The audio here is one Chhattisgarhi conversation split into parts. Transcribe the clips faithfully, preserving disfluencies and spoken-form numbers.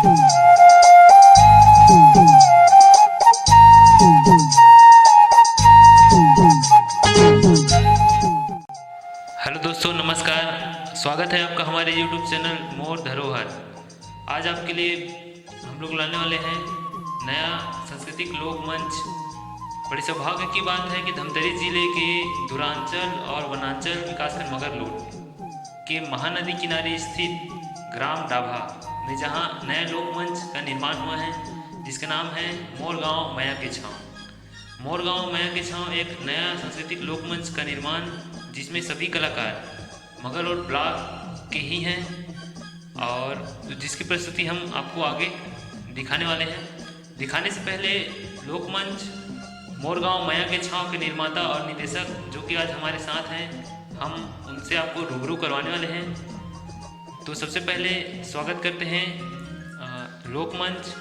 हेलो दोस्तों, नमस्कार। स्वागत है आपका हमारे YouTube चैनल मोर धरोहर। आज आपके लिए हम लोग लाने वाले हैं नया सांस्कृतिक लोक मंच। बड़ी सौभाग्य की बात है कि धमतरी जिले के दूरांचल और वनांचल विकासखंड मगरलोड के महानदी किनारे स्थित ग्राम डाभा में जहां नया लोक मंच का निर्माण हुआ है, जिसका नाम है मोर गांव मया के छांव। मोर गांव मया के छांव एक नया सांस्कृतिक लोक मंच का निर्माण, जिसमें सभी कलाकार मगरलोड ब्लॉक के ही हैं और जिसकी प्रस्तुति हम आपको आगे दिखाने वाले हैं। दिखाने से पहले लोकमंच मोर गांव मया के छांव के निर्माता और निर्देशक, जो कि आज हमारे साथ हैं, हम उनसे आपको रूबरू करवाने वाले हैं। तो सबसे पहले स्वागत करते हैं अ, लोकमंच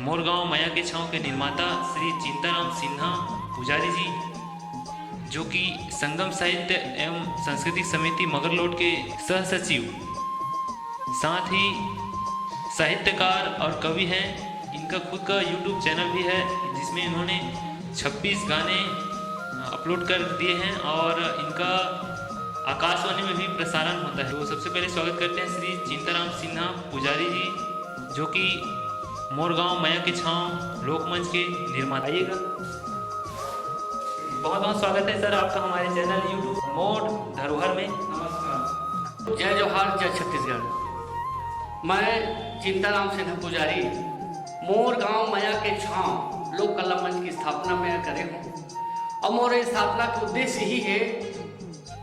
मोर गांव मया के छांव के निर्माता श्री चिंताराम सिन्हा पुजारी जी, जो कि संगम साहित्य एवं सांस्कृतिक समिति मगरलोड के सह सचिव, साथ ही साहित्यकार और कवि हैं। इनका खुद का YouTube चैनल भी है, जिसमें इन्होंने छब्बीस गाने अपलोड कर दिए हैं और इनका आकाशवाणी में भी प्रसारण होता है। तो सबसे पहले स्वागत करते हैं श्री चिंताराम सिन्हा पुजारी जी, जो कि मोर गांव मया के छांव लोकमंच के निर्माता। आइएगा। बहुत बहुत स्वागत है सर आपका हमारे चैनल YouTube मोर धरोहर में। नमस्कार। जय जोहार, जय छत्तीसगढ़। मैं चिंताराम सिन्हा पुजारी मोर गांव मया के छांव लोक कला मंच की स्थापना मैं करे हूँ। और मोर स्थापना के उद्देश्य ही है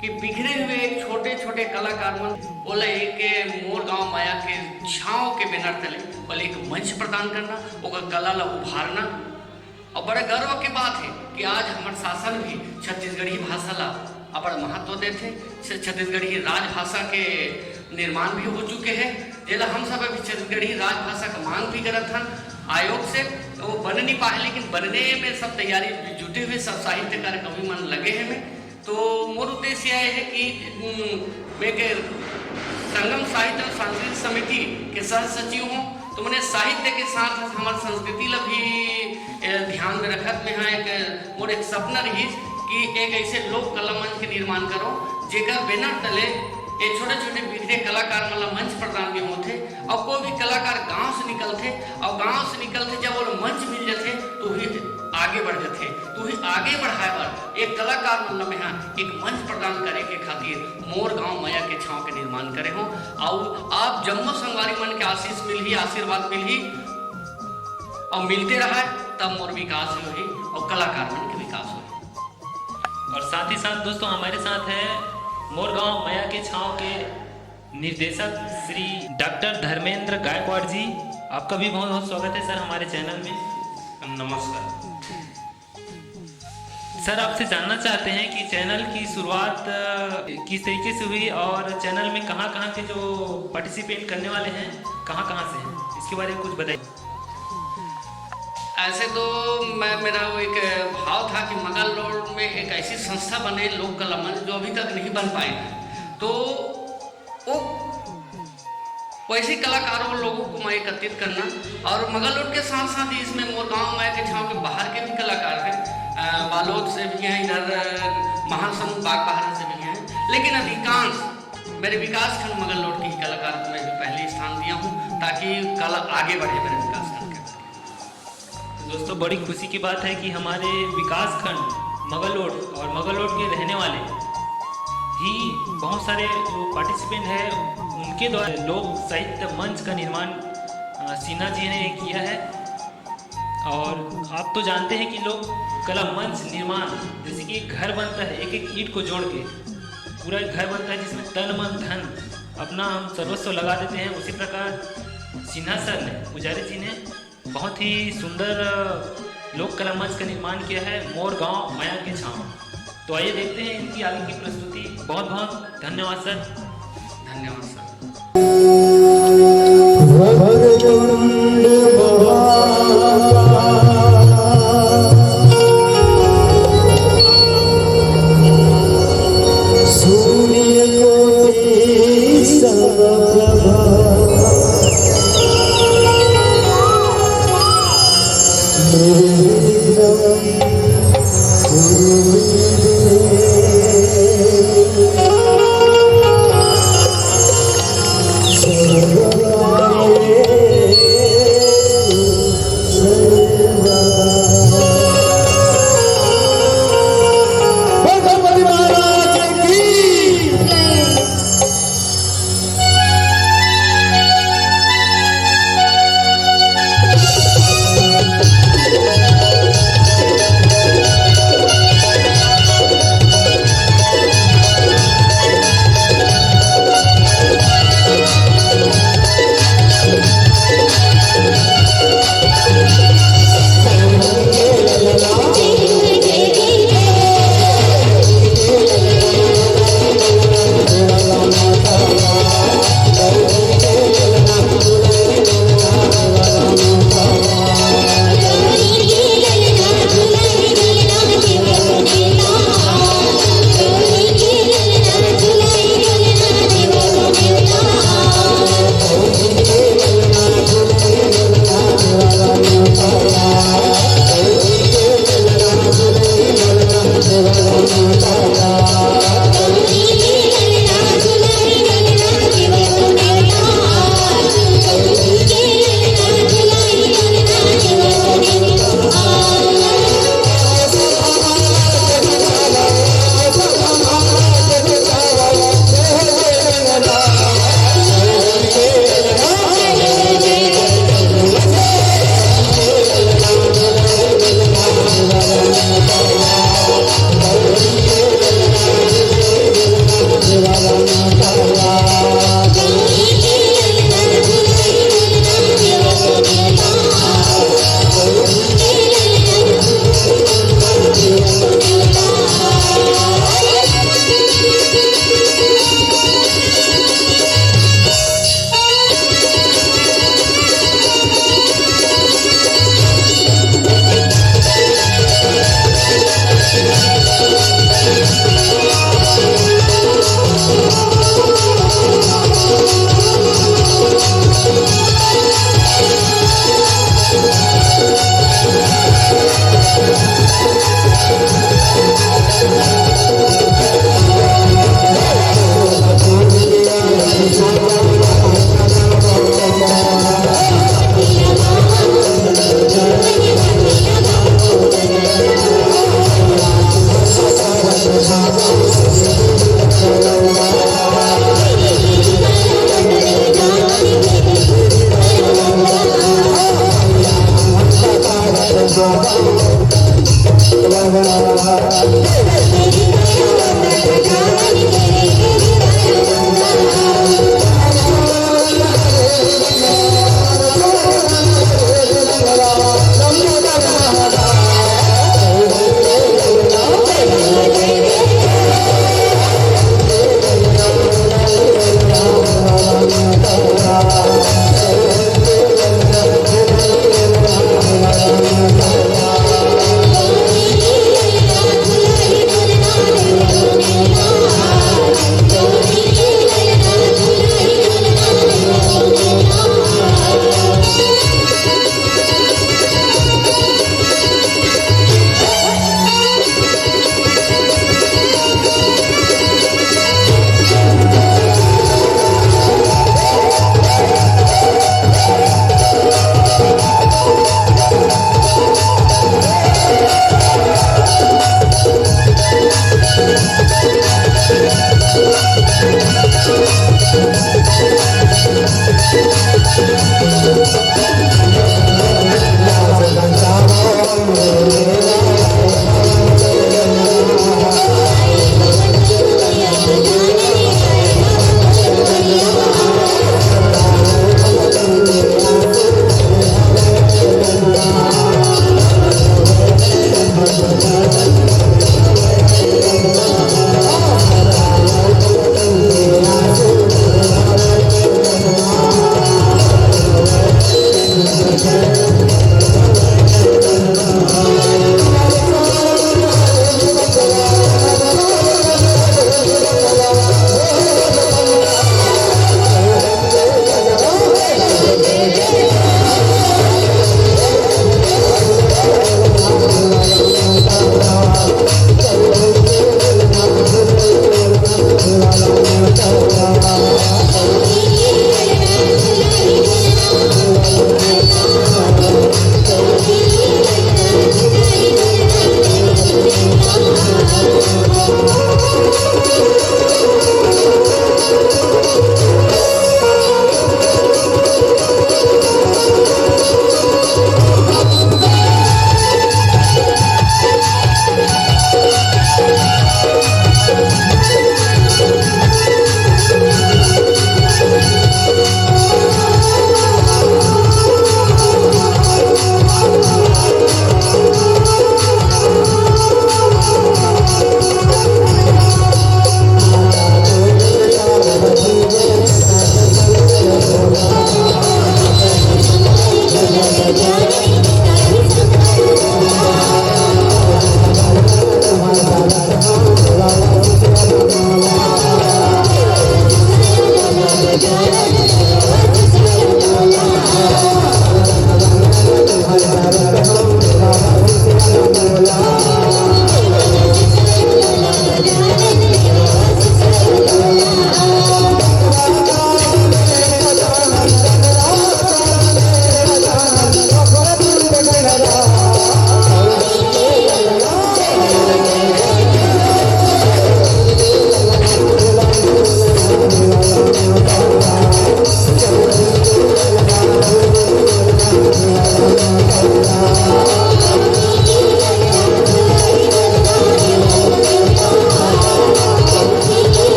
कि बिखरे हुए छोटे छोटे कलाकार मन ओला एक मोर गांव मया के छांव के बैनर तले ओला एक मंच प्रदान करना, ओकर कला ला उभारना। और बड़े गर्व के बात है कि आज हमर शासन भी छत्तीसगढ़ी भाषा ला अबड़ महत्व देथे, छ-, छत्तीसगढ़ी राजभाषा के निर्माण भी हो चुके हैं, जेला हम सब अभी छत्तीसगढ़ी राजभाषा का मांग भी करत हन आयोग से। तो वो बन नहीं पाए, लेकिन बनने में सब तैयारी जुटे हुए, सब साहित्यकार कवि मन लगे हैं में। तो मोर उद्देश्य यह है कि, उम, मैं के संगम साहित्य और सांस्कृतिक समिति के सह सचिव हूँ, तो मैंने साहित्य के साथ हमारी संस्कृति ला भी, ए, ध्यान में रखत में हाँ एक मोर एक सपना रही कि एक ऐसे लोक कला मंच के निर्माण करो, जेकर बैनर तले ये छोटे छोटे बिखरे कलाकार मन ला मंच प्रदान भी होथे। और कोई भी कलाकार गांव से निकलथे और गांव से निकलथे, जब वो मंच मिल जाथे तो ही आगे बढ़ जाथे, तो ही आगे बढ़ाए बर एक कलाकार मन ला मैं हाँ एक मंच प्रदान करे के खातिर मोर गांव मया के छांव के निर्माण करे हों। और आप जम्मो संगवारी मन के आशीष मिलही, आशीर्वाद मिलही और मिलते रहा, तब मोर विकास ही होही और कलाकार मन के विकास होही। और साथ ही साथ दोस्तों, हमारे साथ है मोर गांव मया के छांव के निर्देशक श्री डॉक्टर धर्मेंद्र गायकवाड़ जी। आपका भी बहुत बहुत स्वागत है सर हमारे चैनल में। नमस्कार। सर, आपसे जानना चाहते हैं कि चैनल की शुरुआत, अ, किस तरीके से हुई और चैनल में कहाँ-कहाँ के जो पार्टिसिपेट करने वाले हैं, कहाँ-कहाँ से हैं, इसके बारे में कुछ बताइए। ऐसे तो मैं, मेरा वो एक भाव था कि मगरलोड में एक ऐसी संस्था बने, लोक कला मंच, जो अभी तक नहीं बन पाए हैं। तो वो वैसे कलाकारों लोगों को मैं एकत्रित करना, और मगरलोड के साथ साथ ही इसमें मोर गांव मया के छांव के बाहर के भी कलाकार हैं। अ, बालोद से भी हैं, इधर, अ, महासमुंद बागबाहरा से भी हैं, लेकिन अधिकांश मेरे विकासखंड मगरलोड के ही कलाकार को मैं भी पहले स्थान दिया हूँ, ताकि कला आगे बढ़े मेरे विकासखंड के। दोस्तों, बड़ी खुशी की बात है कि हमारे विकासखंड मगरलोड और मगरलोड के रहने वाले ही बहुत सारे जो पार्टिसिपेंट हैं, उनके द्वारा लोक साहित्य मंच का निर्माण, अ, सिन्हा जी ने किया है। और आप तो जानते हैं कि लोक कला मंच निर्माण, जैसे कि एक घर बनता है, एक एक ईंट को जोड़ के पूरा एक घर बनता है, जिसमें तन मन धन अपना हम सर्वस्व लगा देते हैं, उसी प्रकार सिन्हा सर ने, पुजारी जी ने बहुत ही सुंदर, अ, लोक कला मंच का निर्माण किया है, मोर गांव मया के छांव। तो आइए देखते हैं इनकी आगे की प्रस्तुति। बहुत बहुत धन्यवाद सर। धन्यवाद सर। वक्रतुंड महाकाय सूर्यकोटि समप्रभा। गणपति महाराज की।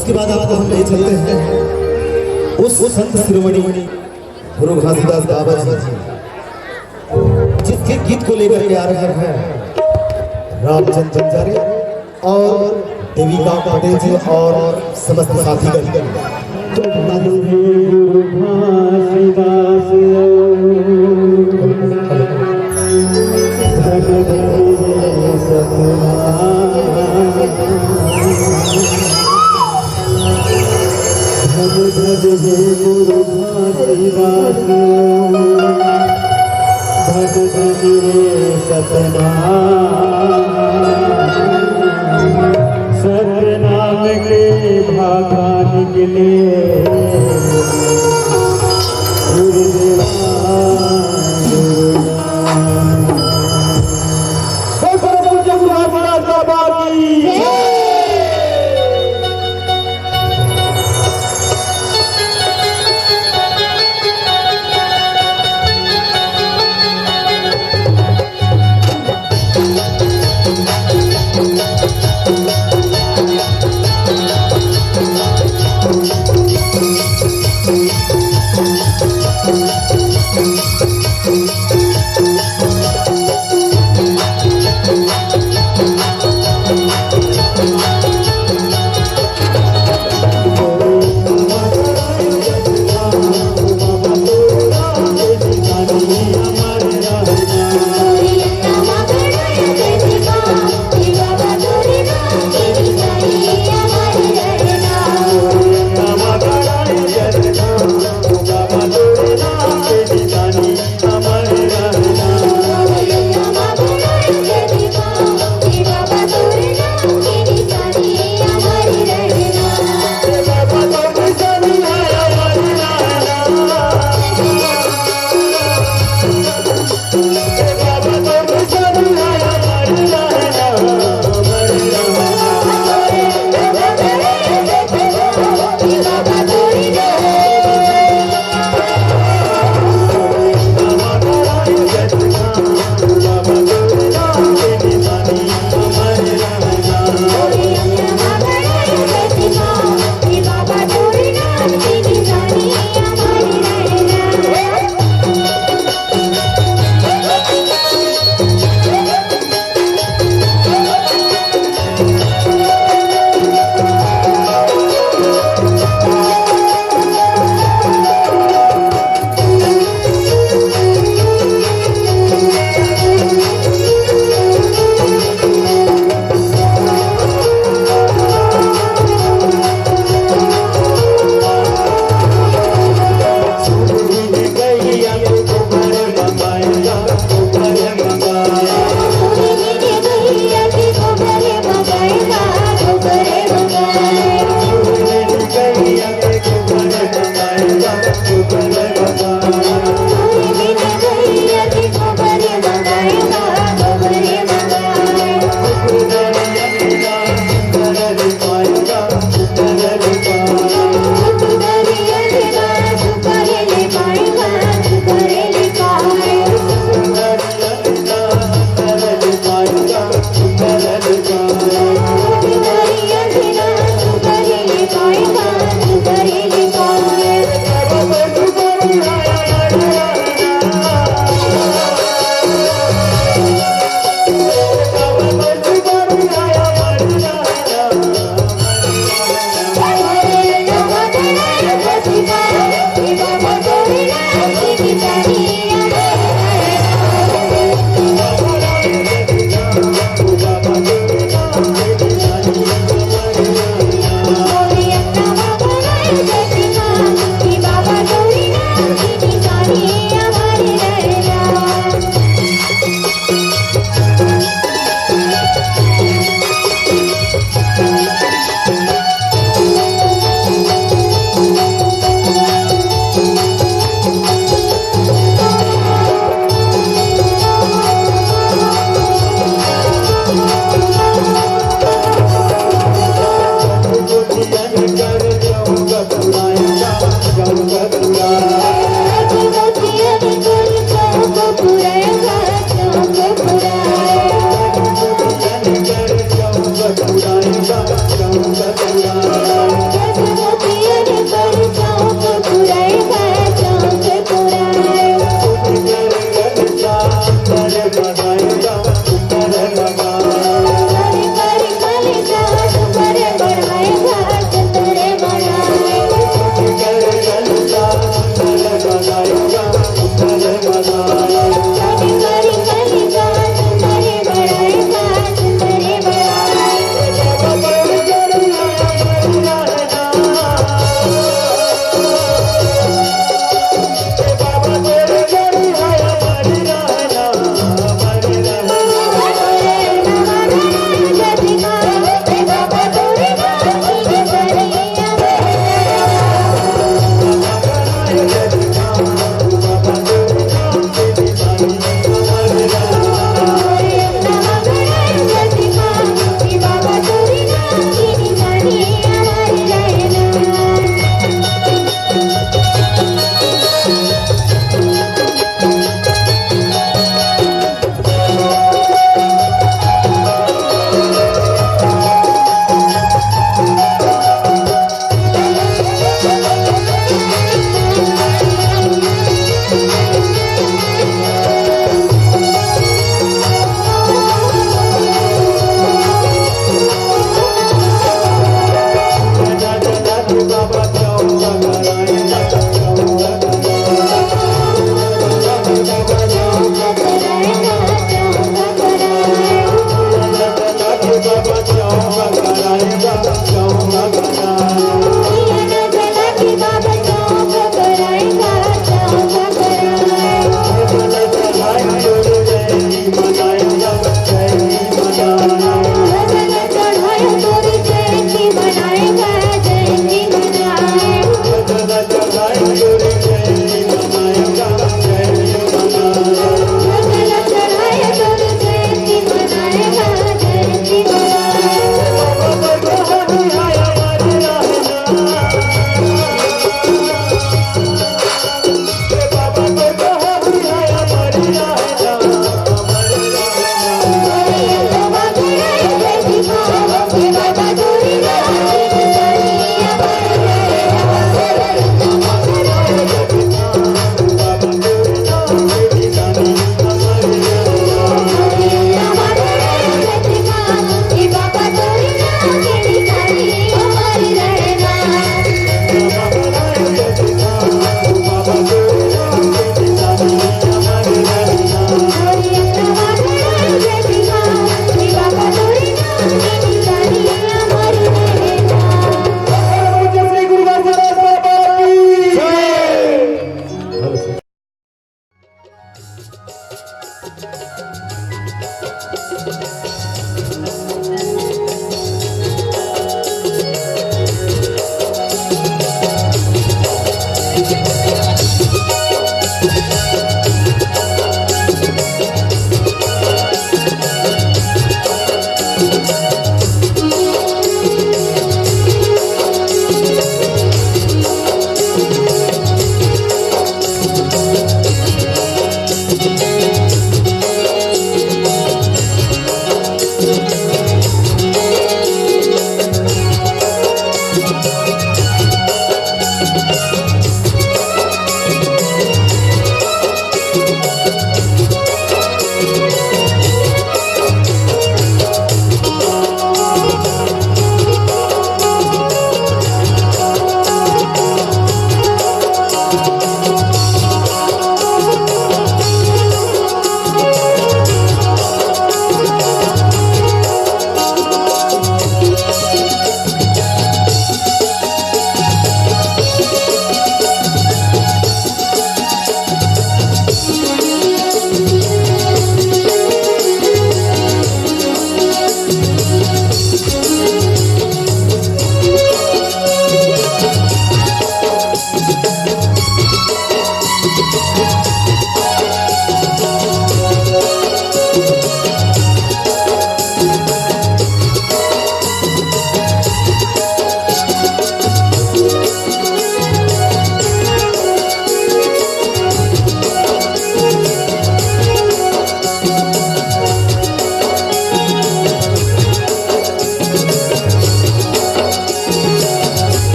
इसके बाद आपको हम ले चलते हैं उस संत शिरोमणि गुरु घासीदास बाबा जी, जिसके गीत को लेकर के आ रहे हैं रामचंद्र जंजारी और देविका पटेल जी और समस्त साथीगण। गुरु घासीदास भज भज हे गुरु घासीदास, भज भज रे सतनाम। सतनाम के भाखा निकले गुरुदेवा, गुरुदेवा। बोल, बोल, बोल, जय गुरु घासीदास बाबा की।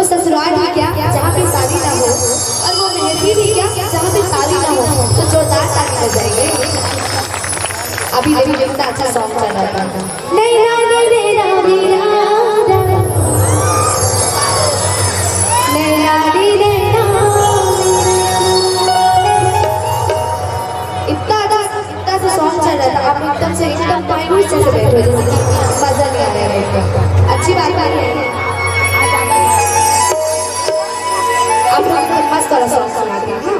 ससुराल ही क्या, जहाँ पे शादी ना हो, और वो महफिल ही क्या, जहाँ पे ताली ना हो। तो जोरदार ताली बजाइए। अभी लेकिन इतना अच्छा सॉन्ग चल रहा था। नैना रे नैना रे नैना। नैना रे नैना। इतना अच्छा, इतना अच्छा सॉन्ग चल रहा था, आप एकदम से, एकदम पानी नीचे से बैठे हो, जैसे कि मजा नहीं आ रहा है एकदम। अच्छी बात नहीं है। आप लोग मस्त वाला सॉन्ग सुनाते हैं, हाँ?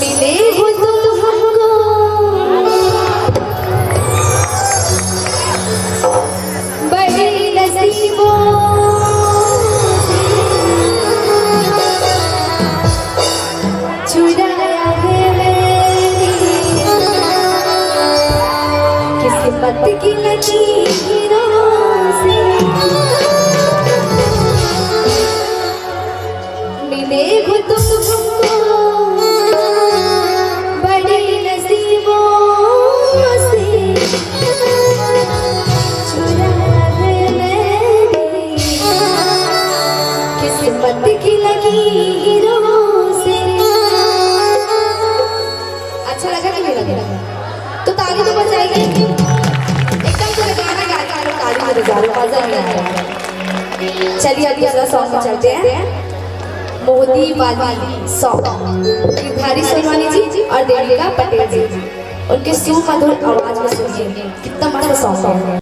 मिले हो तुम हमको बड़े नसीबों से, चुराया है मैंने किस्मत की लकीरों से। मिले हो तुम हमको बड़े नसीबों से, चुराया है मैंने किस्मत की लकीरों से। अच्छा लगा कि नहीं लगा? तो ताली तो बजाइए। एकदम से गाना गा के आप लोग ताली बजा रहे हो, मजा नहीं आ रहा। चलिए, अब दूसरा सॉन्ग में चलते हैं। मोदी वाली सॉन्ग, गिरधारी सोनवानी जी और देविका पटेल जी, उनके सुमधुर आवाज में सुनिए, कितना मस्त सॉन्ग है।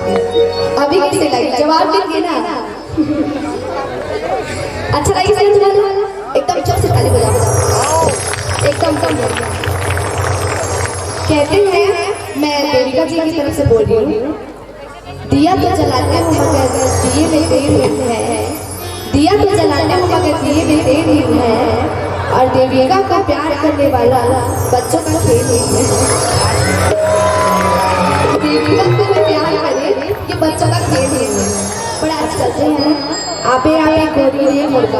अभी कैसे लगी? जवाब मिल गया ना? अच्छा लगी सही तुम्हारा? एकदम जोर से ताली बजाओ, बजाओ। एकदम, एकदम। कहते हैं, मैं देविका जी की तरफ से बोल रही हूँ। दिया तो जलाते हो मगर दिए में तेल नहीं है, दिया तो जलाते हो मगर दिए में तेल नहीं है, और देविका को प्यार करने वाला बच्चों का खेल नहीं है। देविका को कोई प्यार करे, ये बच्चों का खेल नहीं है। बड़ा अच्छा चलते हैं। आपे आपे गोरी रे मुर्गा।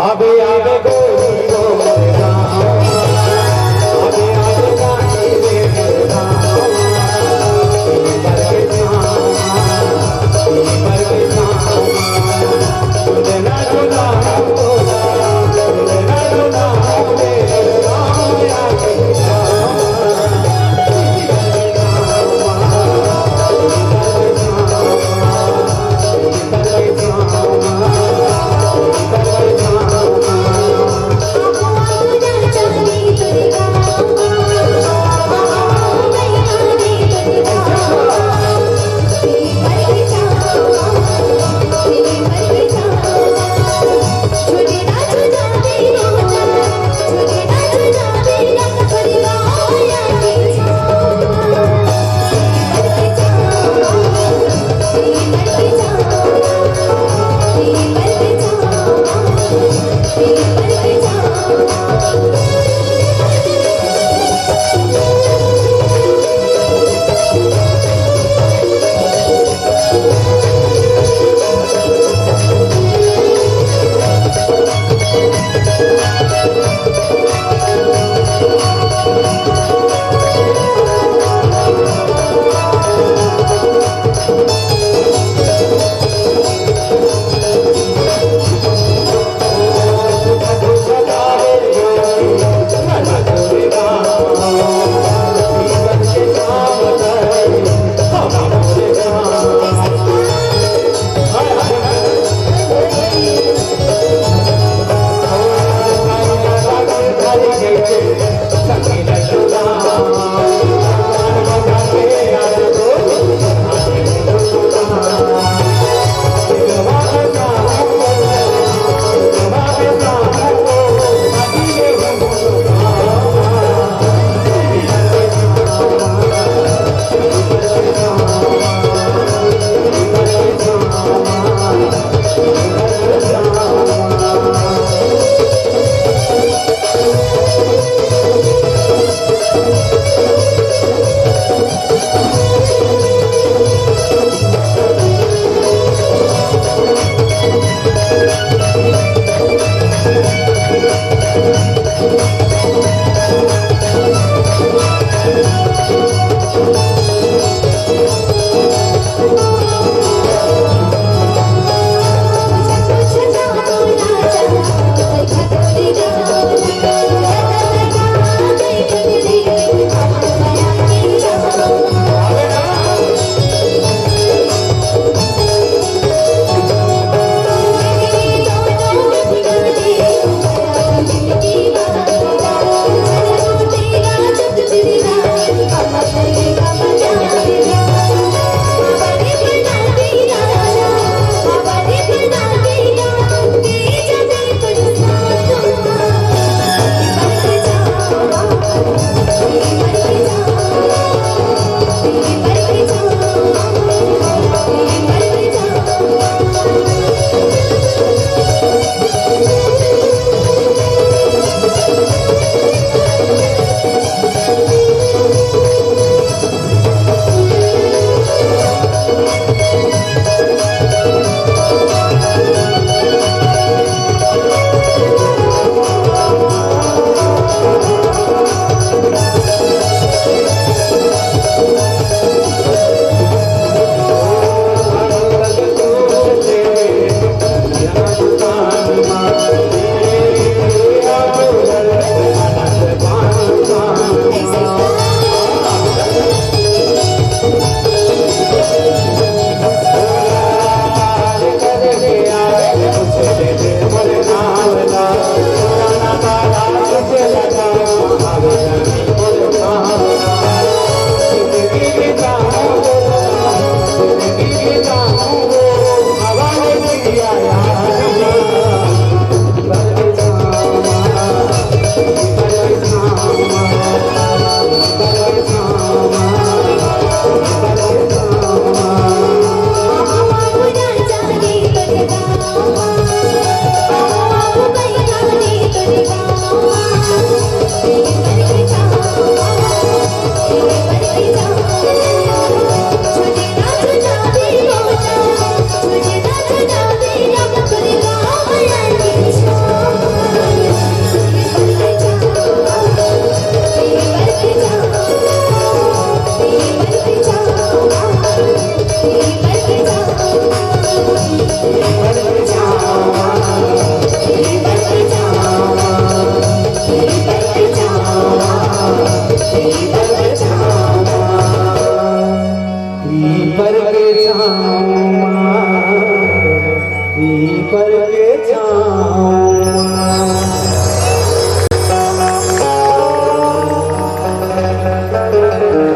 अबे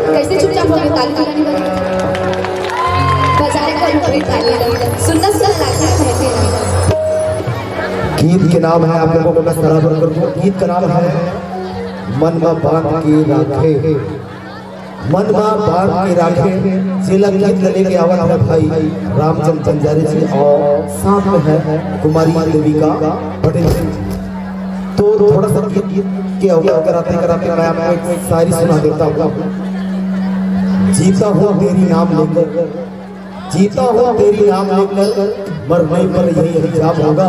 कैसे चुपचाप हो गए? ताली बजानी बंद। बजाने का रुक गई ताली। सुंदर सुंदर लगता है, कहते हैं। गीत के नाम है, आप लोगों को मैं सराहना करूँ, गीत का नाम है मन मा बांध के राखे। मन मा बांध के राखे, जेला गीत ल लेके आवत है भाई रामचंद बंजारे जी और साथ में है कुमारी देविका पटेल जी। तो थोड़ा सा गीत, गीत के अवगत कराते कराते मैं आपको एक शायरी सुना देता हूँ। जीता हूँ तेरी नाम लेकर, जीता हूँ तेरी नाम लेकर, मरने पर यही अंजाम होगा।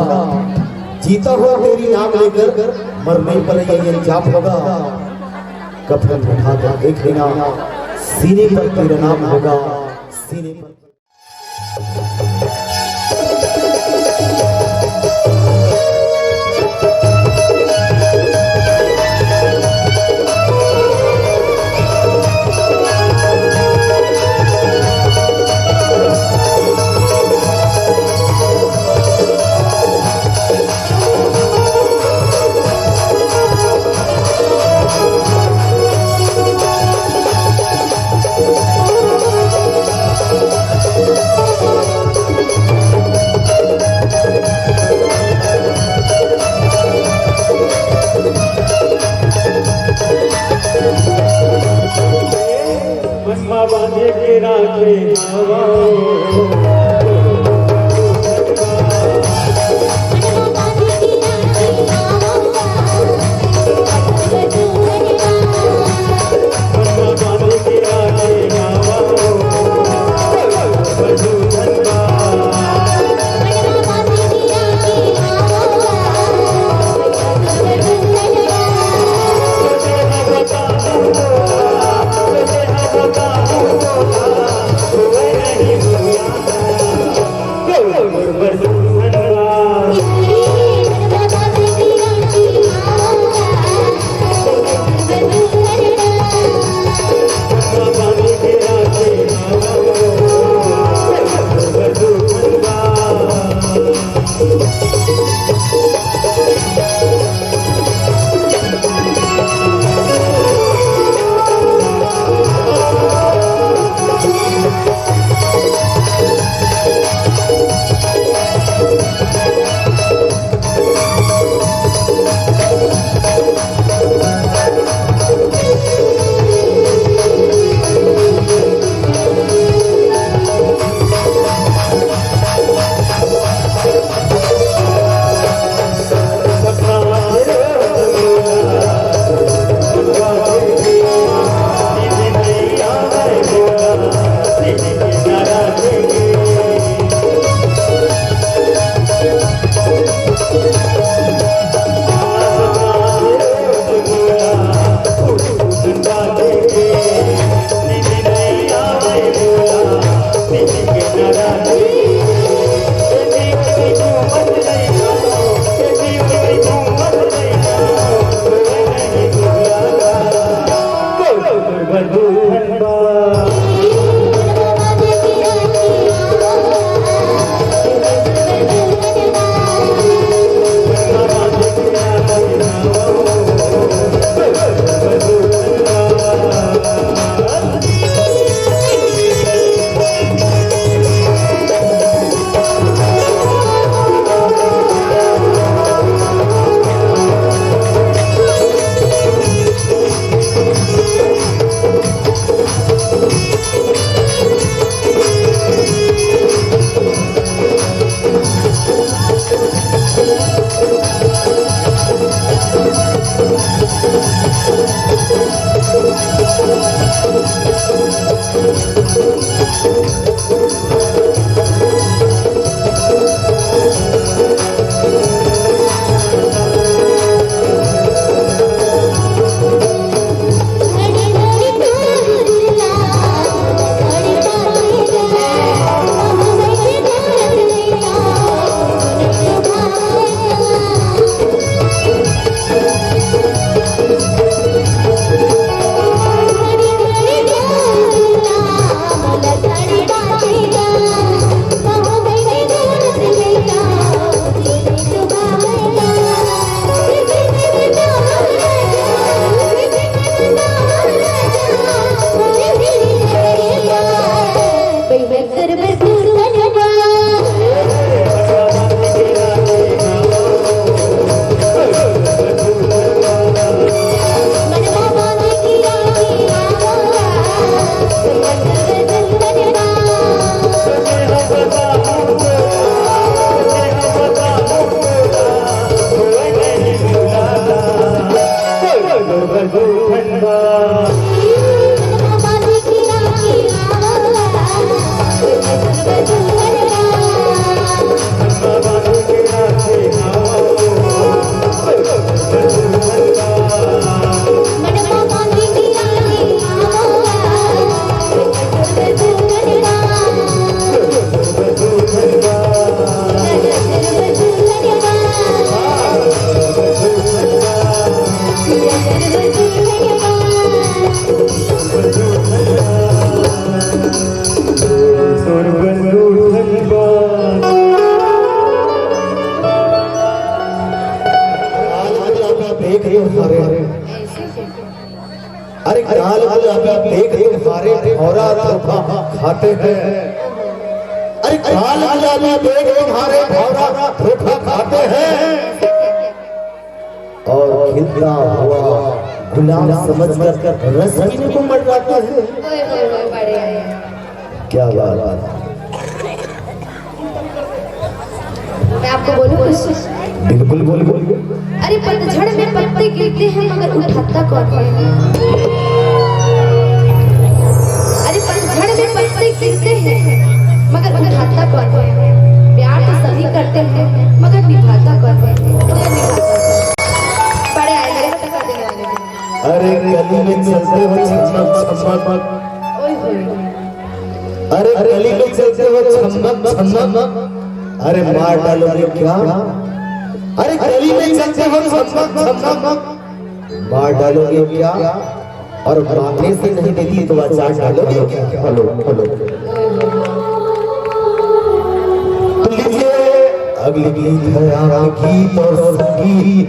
जीता हूँ तेरी नाम लेकर, मरने पर यही अंजाम होगा। कफन उठा कर देख लेना, सीने पर तेरा नाम होगा, सीने पर। मन मा बांधे के राखे हवा। तुम्हारे, अरे काल गुलाबी देख तुम्हारे भौरा धोखा खाते हैं। अरे काल गुलाबी देख तुम्हारे भौरा धोखा खाते हैं और खिलता हुआ गुलाब समझकर रस पीने को मर जाते हैं। ओए होए होए, बड़े आए। क्या बात है। मैं आपको बोलूं कुछ? बिल्कुल बोल, बोल। अरे पतझड़ में पत्ते गिरते हैं मगर उठाता कौन है? अरे पतझड़ में पत्ते गिरते हैं मगर उठाता कौन है? प्यार तो सभी करते हैं मगर निभाता कौन है? कोई निभाता कौन है? बड़े आए मेरे को टक्कर देने वाले थे। अरे गली में चलते हो छमक छमक। ओए होए। अरे गली में चलते हो छमक छमक, अरे मार डालोगे क्या? अरे गली में चलते हो छमक छमक, मार डालोगे क्या? और माथे से नहीं देती तो अचार डालोगे क्या? Hello, hello. तो लीजिए, अगली गीत है आपकी गीत और संगीत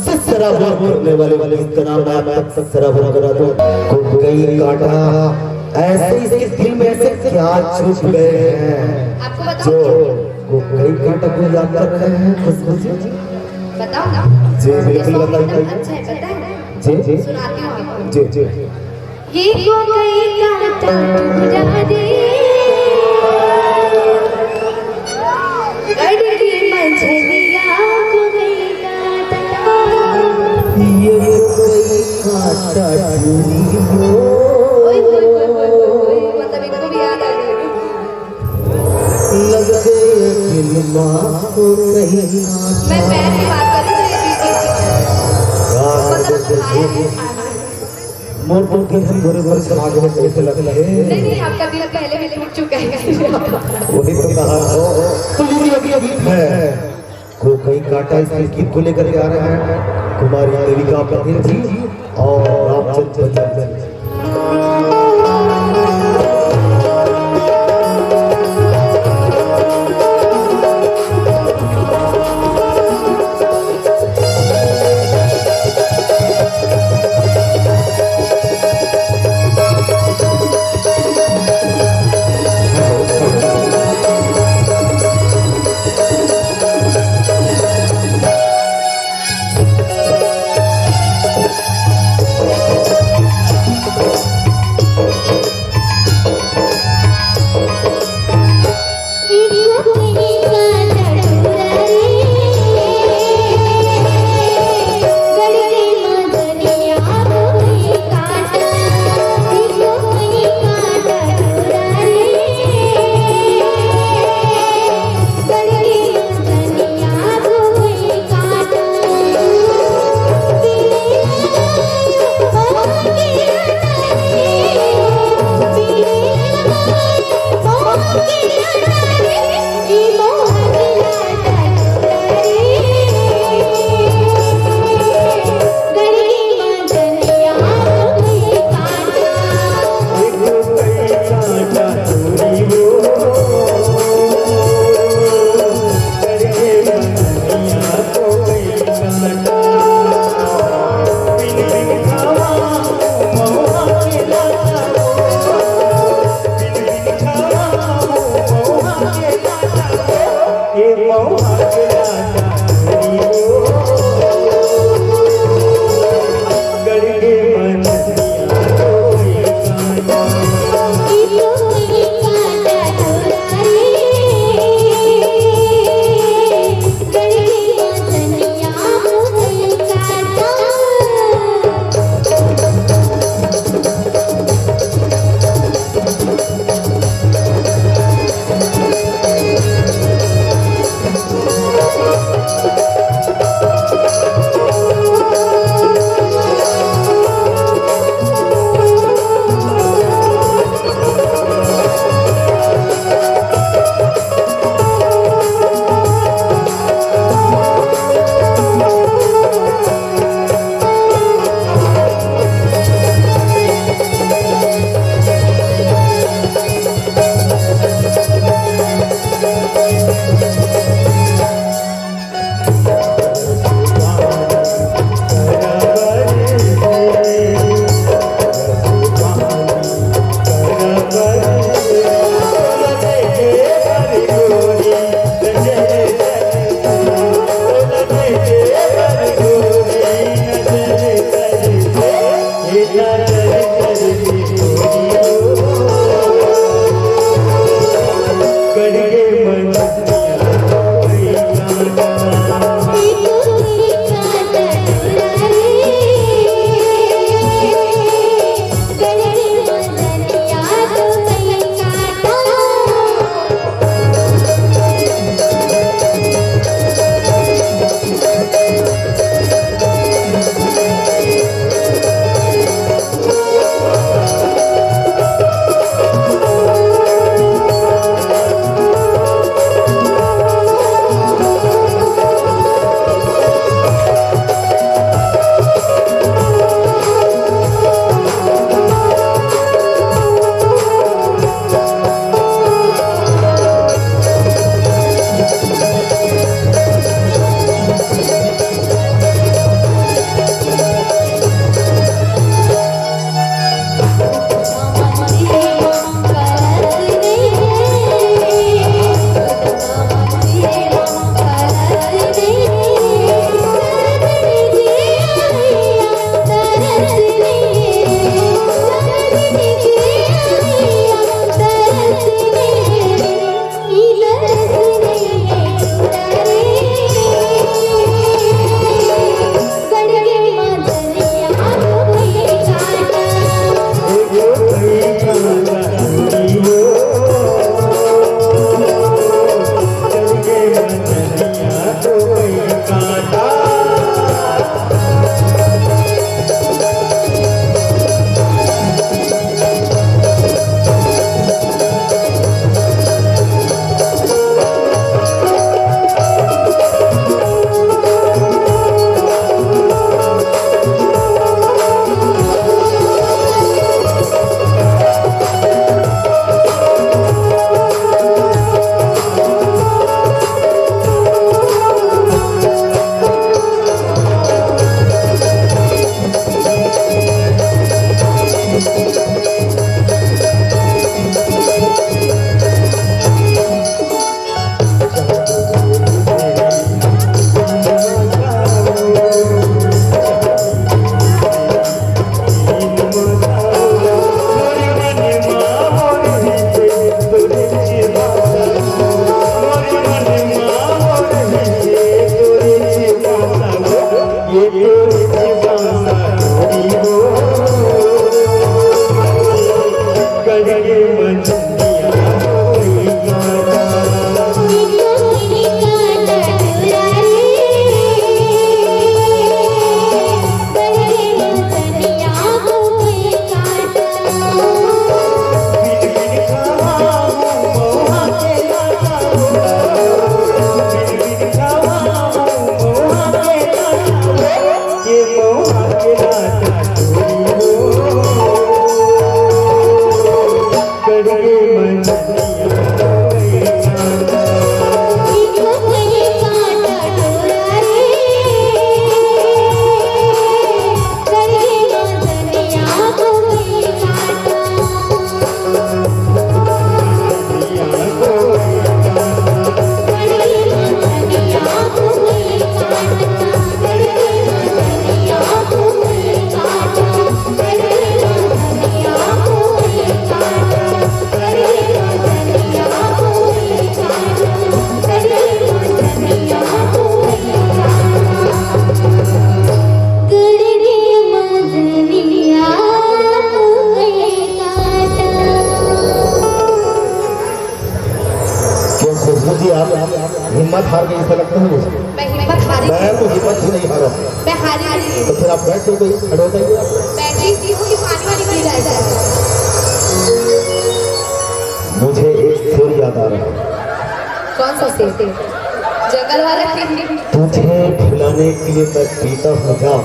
से सराबोर करने वाले, वाले इसका नाम है, मैं आप तक सराबोर करा दूं। को कई काटा, ऐसे इसके दिल में से क्या छुप गए हैं आपको बताऊं जो क्या? को कई काटा को याद कर रहे हैं खुशबू जी? बताऊं ना? जी, बिल्कुल बताइए। अच्छा है, पता है? जी, जी। सुनाती हूँ आपको। जी, जी। ये को कई काटा टुकड़ा दे। गढ़ की मछलिया को कई काटा। ये को कई काटा टुकड़ा। ओए, ओए, ओए, ओए, ओए, ओए, मतलब इनको भी याद आ गया। लग गए दिल माँ को कहीं काटा। मैं पैर की बात कर रही हूँ, ये चीज़ की। मतलब खाया है। मोर तो दिल हम गोरे गोरे समाज में कैसे लगता है? नहीं, नहीं, आपका दिल पहले भी टूट चुका है। वही तो कहा। तो लीजिए, अभी अभी है को कई काटा, इस गीत को लेकर के आ रहे हैं कुमारी देविका पटेल जी और रामचंद्र बंसल जी। क्यों खुशबू जी, आप हिम्मत हार गई, ऐसा लगता है मुझे। मैं हिम्मत हारी मैं तो हिम्मत ही नहीं हारा। मैं हारी नहीं। तो फिर आप बैठ के कोई खड़े हो जाइए आप। बैठी थी, वो पानी वाली पी जाए। मुझे एक शेर याद आ रहा है। कौन सा शेर? जंगल वाला शेर। तुझे भुलाने के लिए मैं पीता हूँ जाम।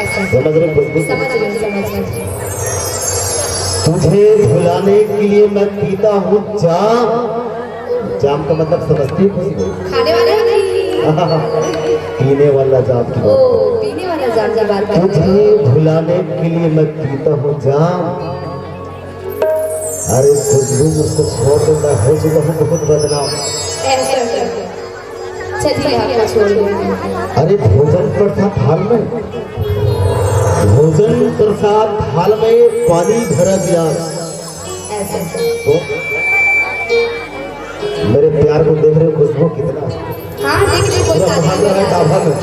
ऐसा। समझ रहे हो? समझ गए, समझ गए। तुझे भुलाने के लिए मैं पीता हूँ जाम। जाम का मतलब समझती हो? खाने वाले हो नहीं? पीने वाला जाम की बात। ओ, पीने वाला जाम की बात कर रहे हो। तुझे भुलाने के लिए मैं पीता हूँ जाम। अरे खुशबू, मुझको छोड़ दो, मैं हो चुका हूँ बहुत बदनाम। ऐसे, ऐसे। चलिए, आपको छोड़ देते हैं। अरे भोजन प्रसाद थाल में, भोजन प्रसाद थाल में पानी भरा गिलास। ऐसे। तो मेरे प्यार को देख रहे हो, खुशबू कितना हाँ, देख रहे, कोई पूरा ताली बजा रहा है। ढाबा में।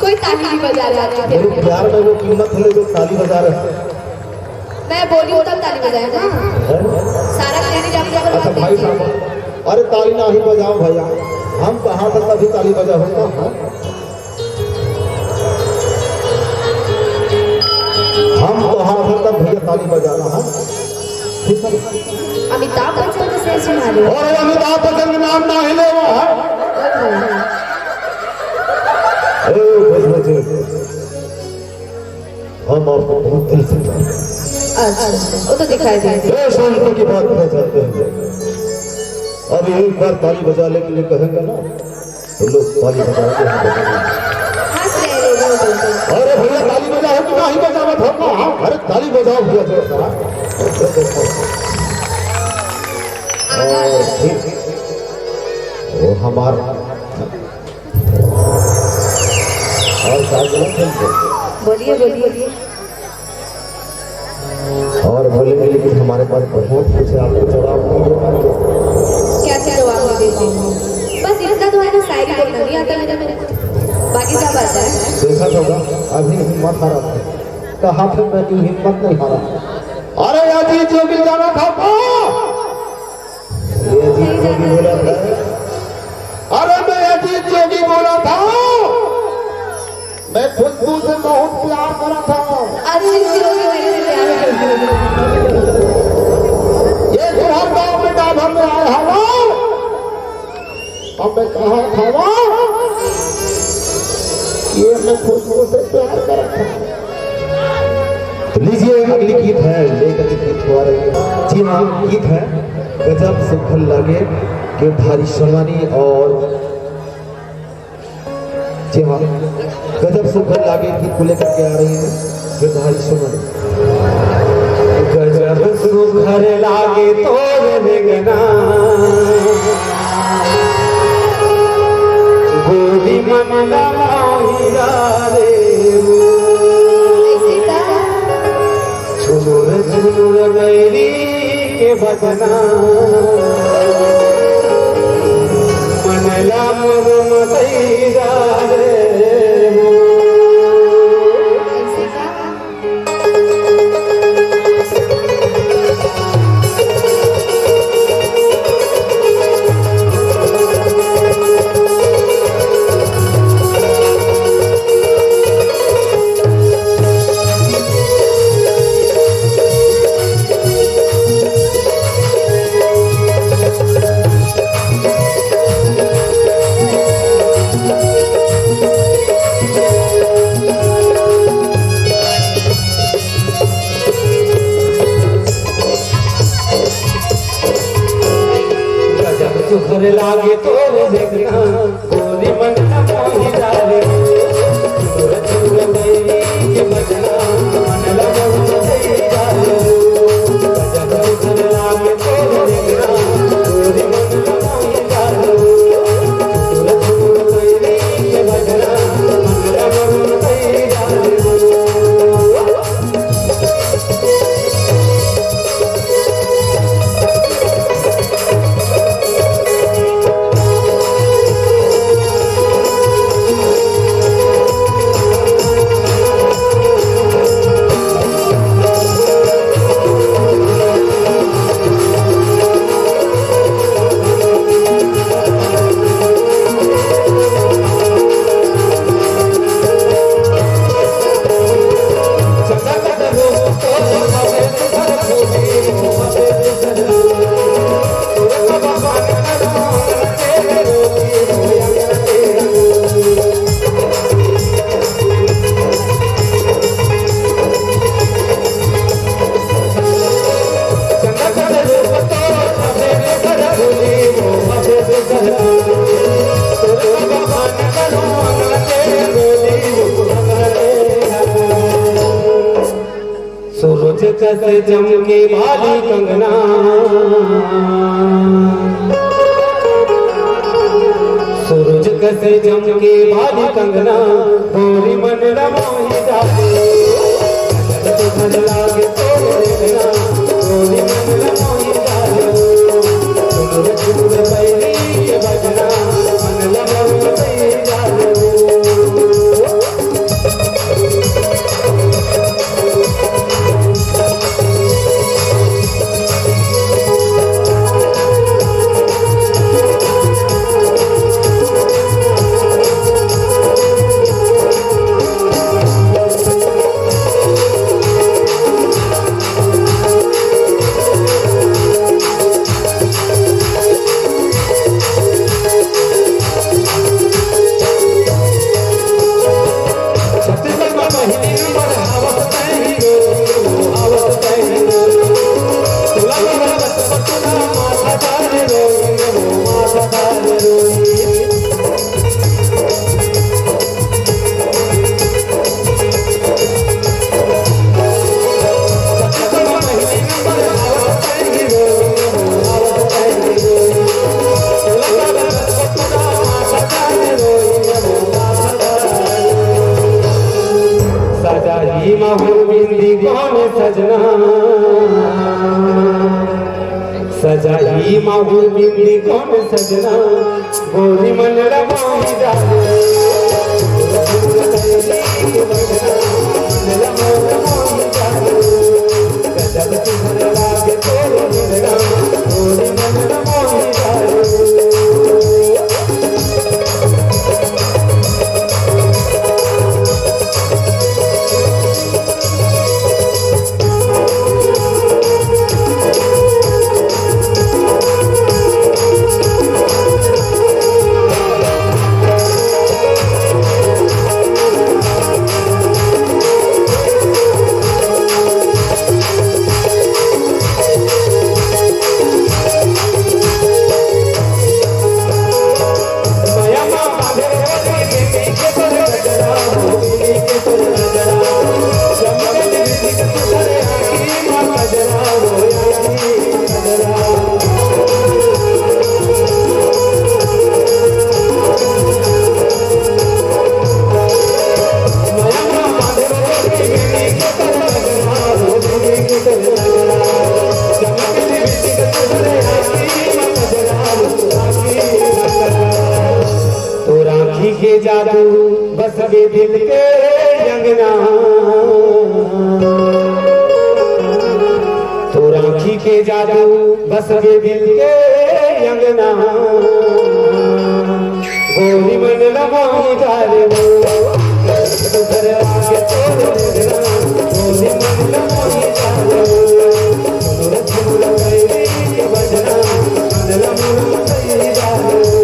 कोई ताली नहीं बजा रहा है। मेरे प्यार में वो कीमत है जो ताली बजा रहे हैं। मैं बोली हूँ तब ताली बजाए ना। हैं? सारा credit आपको बर्बाद अच्छा भाई कीजिए। साहब, अरे ताली नहीं बजाओ भैया, हम कहाँ से तभी ताली बजा होता है? हम कहाँ से तब भैया ताली बजाना है? ठीक है? अमिताभ बच्चन को शेर सुना दो। और अमिताभ बच्चन का नाम ना ही ले वो है। ए, बजबजे। हम आपको बहुत दिल से जानते हैं। अच्छा, वो तो दिखाई दे। ये शांति की बात नहीं जानते हैं। अब एक बार ताली बजाने के लिए कहेंगे ना, तो लोग ताली बजाएंगे, हम बजाएंगे। हंस रहे हैं लोग, लोग, लोग। अरे भैया, ताली बजाओ कि नहीं बजावत हो? हाँ, अरे ताली बजाओ भैया, जरा सा। और फिर वो हमारा और क्या बोला तुमको? बोलिए, बोलिए। और बोलेंगे, लेकिन हमारे पास बहुत कुछ है, आपको जवाब नहीं दे पाएंगे। कैसे जवाब दे पाऊंगा? बस इतना तो है ना, शायरी बोलना नहीं आता मेरे को, बाकी सब आता है। देखा तो होगा, अभी हिम्मत हारा था, कहा था मैं कि हिम्मत नहीं हारा। अरे अजीत जोगी जाना था तो, ये अजीत जोगी बोला था। अरे मैं अजीत जोगी बोला था। मैं खुशबू से बहुत प्यार करत हूँ। अरे, ये तुहर गाँव में डालर में आए हवो। अब मैं कहा था वो, ये मैं खुशबू से प्यार करत हूँ। तो लीजिए, अगली गीत है, लेकर के गीत को आ रही है। जी हाँ, गीत है गजब सुघर लागे, गिरधारी सोनानी और जी हाँ, गजब सुघर लागे गीत को लेकर के आ रही है गिरधारी सोनानी। गजब सुघर लागे तोर रेंगना, गोरी मन ला मोहि डारे। झुनुर झुनुर बैरी के बजना, मन ला मोर मतई डारे। गजब सुघर लागे तोर रेंगना, गोरी मन ला मोहि डारे। चुनुर चुनुर बैरी के बजना, मन ला मोहि डारे। गजब सुघर लागे तोर रेंगना, गोरी मन ला मोहि डारे। चुनुर चुनुर बैरी के बजना, मन ला मोहि डारे। सूरज कस चमके बाली कंगना, सूरज कस चमके बाली कंगना, गोरी मन ला मोहि डारे। गजब सुघर लागे तोर रेंगना, गोरी मन ला मोहि डारे। चुनुर चुनुर बैरी के बजना, मन ला मोहि डारे। सजाही माहू बिंदी कौन सजना, सजाही माहू बिंदी कौन सजना, गोरी मन ला मोहि डारे। बस गे दिल के अंगना, तोर आँखी के जादू बस गे दिल के अंगना। गोरी मन ला मोही डारे वो, तू घरवा के तोर अंगना। गोरी मन ला मोही डारे वो, झुमुर झुमुर बैरी के बजना, मन ला मोही डारे वो।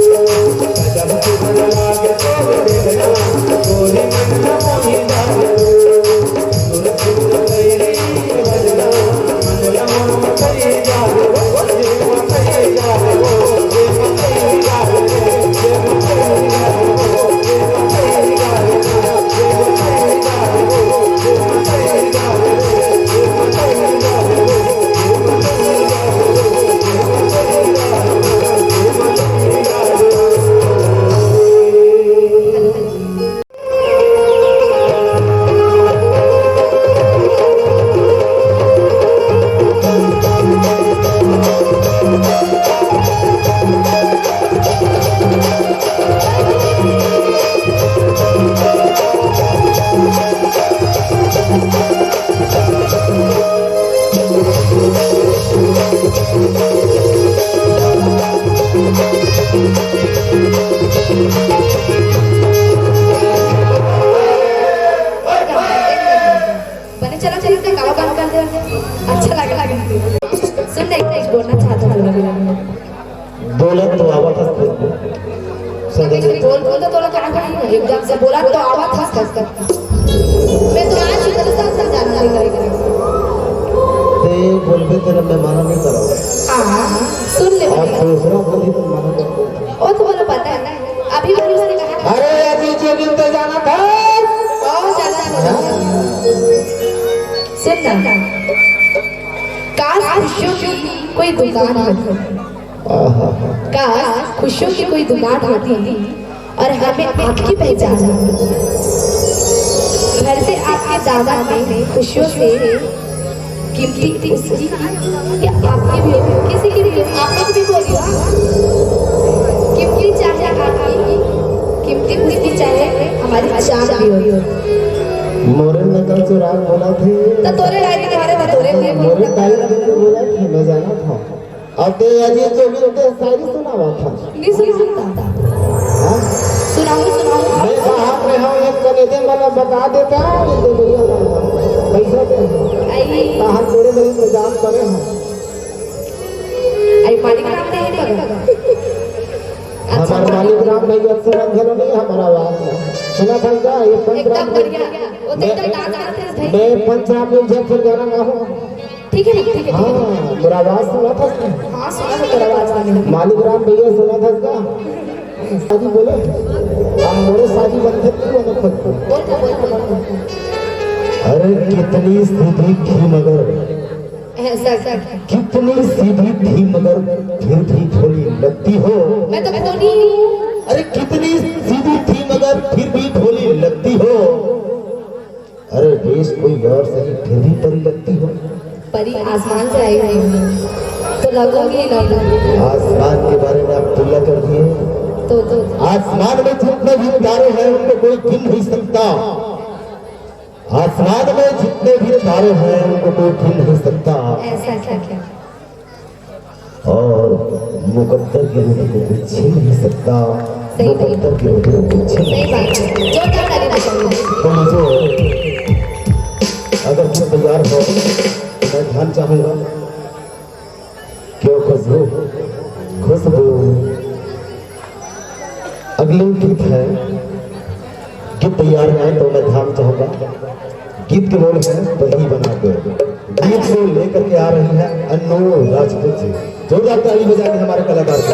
बने चला, चला, चला, काला बंद कर दे। अच्छा लगा, लगा। सुन ना, एक चीज बोलना चाहता हूँ। बोलत तो आवत हस। बोल, बोल तो तोला कहाँ कहाँ है? एकदम से बोलत तो आवत हस। मैं तो आज ही दस साल से जाना नहीं करेगा। ते बोलबे तेरा मैं मना नहीं करो। हाँ, सुन ले। और दूसरा बोली तो मना कर। ओ, तुम्हारा पता है ना, अभी मैंने उससे कहा। अरे, अभी जो दिन तो जाना था। बहुत ज्यादा बोला। सुन ना, काश खुशियों की कोई दुकान होती, आहा। काश खुशियों की कोई दुकान होती और हमें आपकी पहचान होती। घर से आपके दामन में खुशियों से कीमती उसकी या आपकी भी हो, किसी की भी, आप लोग भी बोलिए, हाँ। कीमती चाहे आपकी, कीमती उसकी चाहे हमारी जान भी हो। मोरे नकल से राग बोला थे। तो तोरे राग के बारे में तोरे भी मोरे टाइप के तो बोला थे, मैं जाना था। अब ते अजीत जोगी के शायरी सुनावा था। नहीं सुनाता। हाँ? सुनाओ, सुनाओ। मैं बाहर में हूँ, एक कने दे, मतलब, बता देता हूँ, ये तो भैया, पैसा दे। आई। बाहर तोरे मेरे इंतजाम करे हैं। आई, मालिक राम दे है तो। अच्छा, हमारे मालिक राम भाई, अब सुनत घलो नहीं, हमारा आवाज में। सुना था क्या? ये पंच एकदम राम बढ़िया। वो तो एकदम मैं, डांस करते हैं भाई। मैं पंच राम में झट से गाना गाऊँ। ठीक है, ठीक है, ठीक है। हाँ, मेरा आवाज सुना था उसने। हाँ, सुना था तेरा आवाज मैंने। मालिक राम भैया सुना था उसका। शादी बोले, हम मोरे शादी बंधन नहीं होने खोजते। बोल, बोल, बोल, बोल। अरे कितनी सीधी थी मगर, ऐसा, ऐसा। कितनी सीधी थी मगर फिर भी भोली लगती हो। मैं तो भोली हूँ। अरे कितनी सीधी थी मगर फिर भी भोली लगती हो। अरे वेश कोई और सही, फिर भी परी लगती हो। परी आसमान से आई हुई हूँ, तो लगूंगी ही लगूंगी। आसमान के बारे में आप तुलना कर दिए। तो, तो आसमान में जितने भी तारे हैं, उनको कोई गिन नहीं सकता। आसमान में जितने भी तारे हैं, उनको कोई गिन नहीं सकता। ऐसा क्या, क्या? और मुकद्दर की रोटी को कोई छीन नहीं सकता। सही बात। मुकद्दर की रोटी को कोई छीन नहीं सकता। सही बात है। जोरदार ताली बजाइए। तो मुझे, अगर तुम तैयार हो, मैं ध्यान चाहूंगा। क्यों खुशबू, खुशबू। अगले गीत है, गीत तैयार है तो मैं ध्यान चाहूंगा। गीत के बोल हैं परी बना के। गीत को लेकर के आ रही है अन्नू राजपूत जी। जोरदार ताली बजा के हमारे कलाकार को।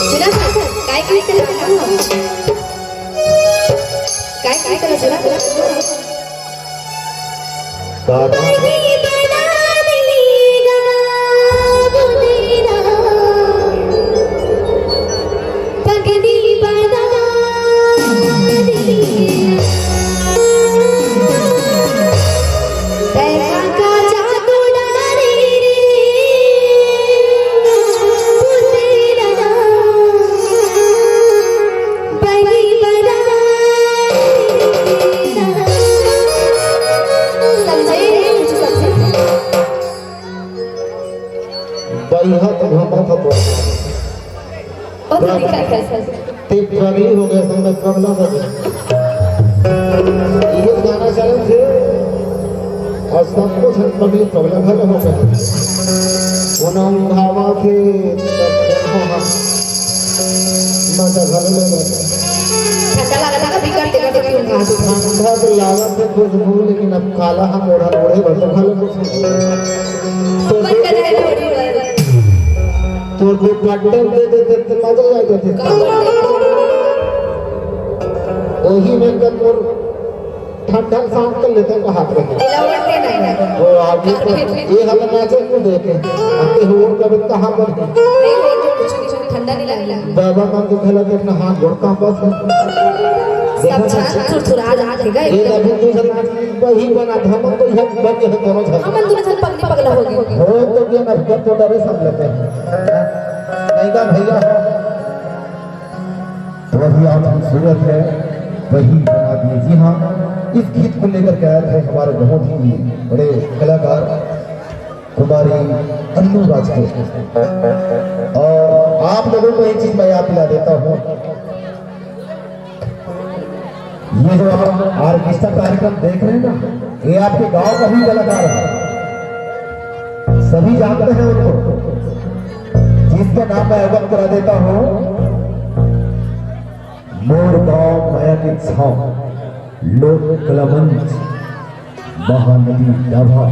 सुना था? काय काय करत हस? काय काय करत हस? सुना था? का, का? बढ़िया तो घूमत हो तो। बहुत दिक्कत है सर। ते पगली हो गया, सब मैं पगला हो गया। ये गाना चलत हे और सबको झन पगली पगला भर हो गया। वो ना उठावा थे, मजा भर ले। ठंडा लगा था, कभी कर देगा तो क्यों ना? ठंडा तो लागत हे खुशबू, लेकिन अब काला हम ओढ़ा ओढ़े भर तो खा ले कुछ। तो मन कर रहा है थोड़ी बार। तोर दुपट्टा दे देते तो मजा आ जाते। वही में कर मोर ठंडा शांत कर लेते हैं हाथ में। वो आगे तो ये हाल नाचे को देखे। अते हो कब कहाँ पर है? ठंडा नहीं लगे। बाबा मन के घला के अपना हाथ जोड़ता बस। सब झन थुरथुरा जात हे गए। ये अभी तू सब वही बना था, हम तो यहाँ बन गए दोनों झन। हम दोनों झन पगली पगला हो गए। हो तो ये ना कर तो डरे सब लेते हैं। नहीं का भैया हो। तो अभी आप खूबसूरत है, वही बना दिए। जी हाँ, इस गीत को लेकर के आए थे हमारे बहुत ही बड़े कलाकार कुमारी अन्नू राजपूत। और आप लोगों को एक चीज मैं याद दिला देता हूँ, ये जो आप ऑर्केस्ट्रा कार्यक्रम देख रहे हैं ना, ये आपके गांव का ही कलाकार है, सभी जानते हैं उनको। जिसका नाम मैं अवगत करा देता हूँ, मोर गांव मया के छांव लोक कला मंच। महानदी डाभा,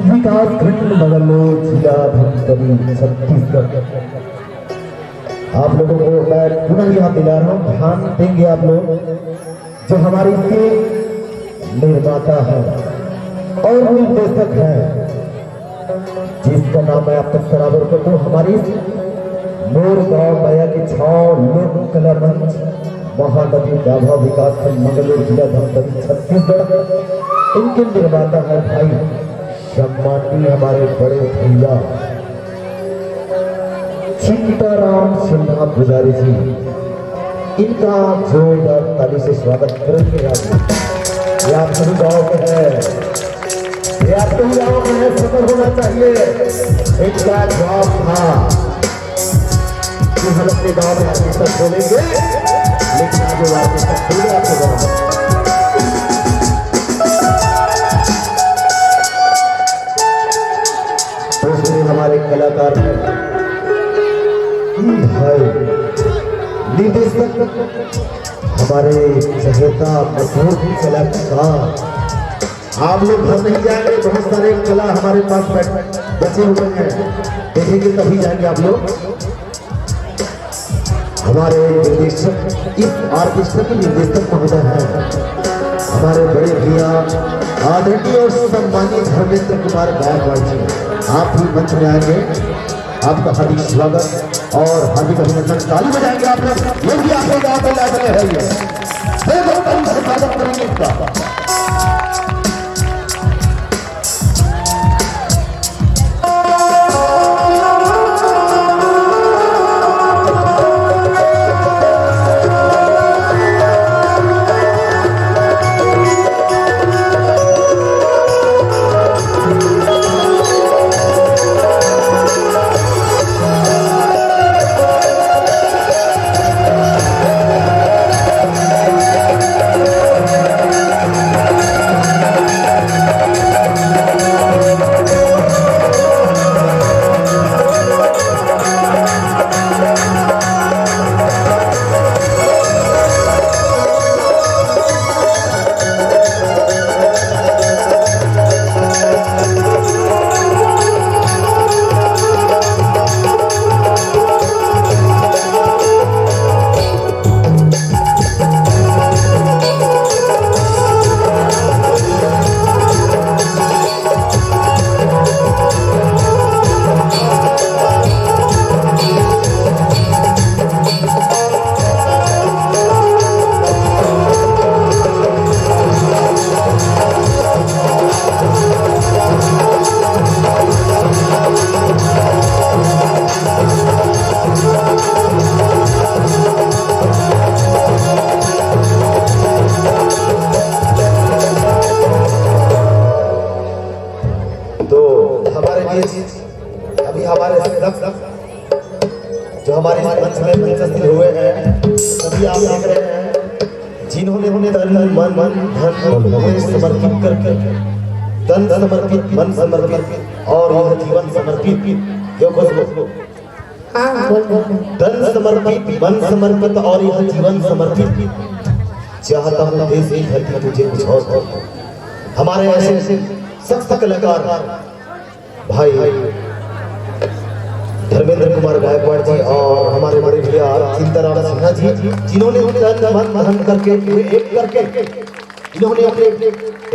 विकास खंड मंगलोर, जिला धमतरी, छत्तीसगढ़। आप लोगों को मैं पुनः याद दिला रहा हूँ, ध्यान देंगे आप लोग, जो हमारे इसके निर्माता है और निर्देशक है, जिसका नाम मैं आप तक बराबर कर दूं, हमारे इस मोर गांव मया के छाव लोक कला मंच, महानदी डाभा, विकास खंड मंगलोर, जिला धमतरी, छत्तीसगढ़। इनके निर्माता है भाई सम्माननीय हमारे बड़े भैया चिंताराम सिन्हा पुजारी जी। इनका जोरदार ताली से स्वागत करेंगे आप। ये आप सभी गांव के हैं, ये आपके ही गांव में है, समर होना चाहिए। इनका जवाब था कि हम अपने गांव में आर्केस्ट्रा खोलेंगे, लेकिन आज वो आर्केस्ट्रा खुल गया आपके गांव में। दूसरे हमारे कलाकार हैं भाई निर्देशक, हमारे चहेता मशहूर कलाकार। आप लोग घर नहीं जाएंगे, बहुत सारे कला हमारे पास बैठ बचे हुए हैं, देखेंगे तभी जाएंगे आप लोग। हमारे निर्देशक, इस ऑर्केस्ट्रा के निर्देशक महोदय हैं हमारे बड़े भैया आदरणीय और सम्मानित धर्मेंद्र कुमार गायकवाड़ जी। आप भी मंच में आएंगे, आपका हार्दिक स्वागत और हार्दिक अभिनंदन। ताली बजाएंगे आप लोग, ये भी आपके गांव का लायक है ये। जोरदार ताली से स्वागत करेंगे इसका। तो हमारे बीच अभी हमारे सब जो हमारे मंच में मंचस्थ हुए हैं, सभी आप देख रहे हैं, जिन्होंने उन्हें तन, मन, मन, धन, पूरे समर्पित करके, तन समर्पित, मन समर्पित और यह जीवन समर्पित। क्यों खुशबू? हाँ, बोल, बोल। तन समर्पित, मन समर्पित और यह जीवन समर्पित। चाहता हूँ देश की धरती तुझे कुछ और दे। हमारे ऐसे सख्त कलाकार भाई धर्मेंद्र कुमार गायकवाड़ जी और हमारे बड़े भैया चिंताराम सिन्हा जी, जिन्होंने तन मन धन करके पूरे एक करके इन्होंने अपने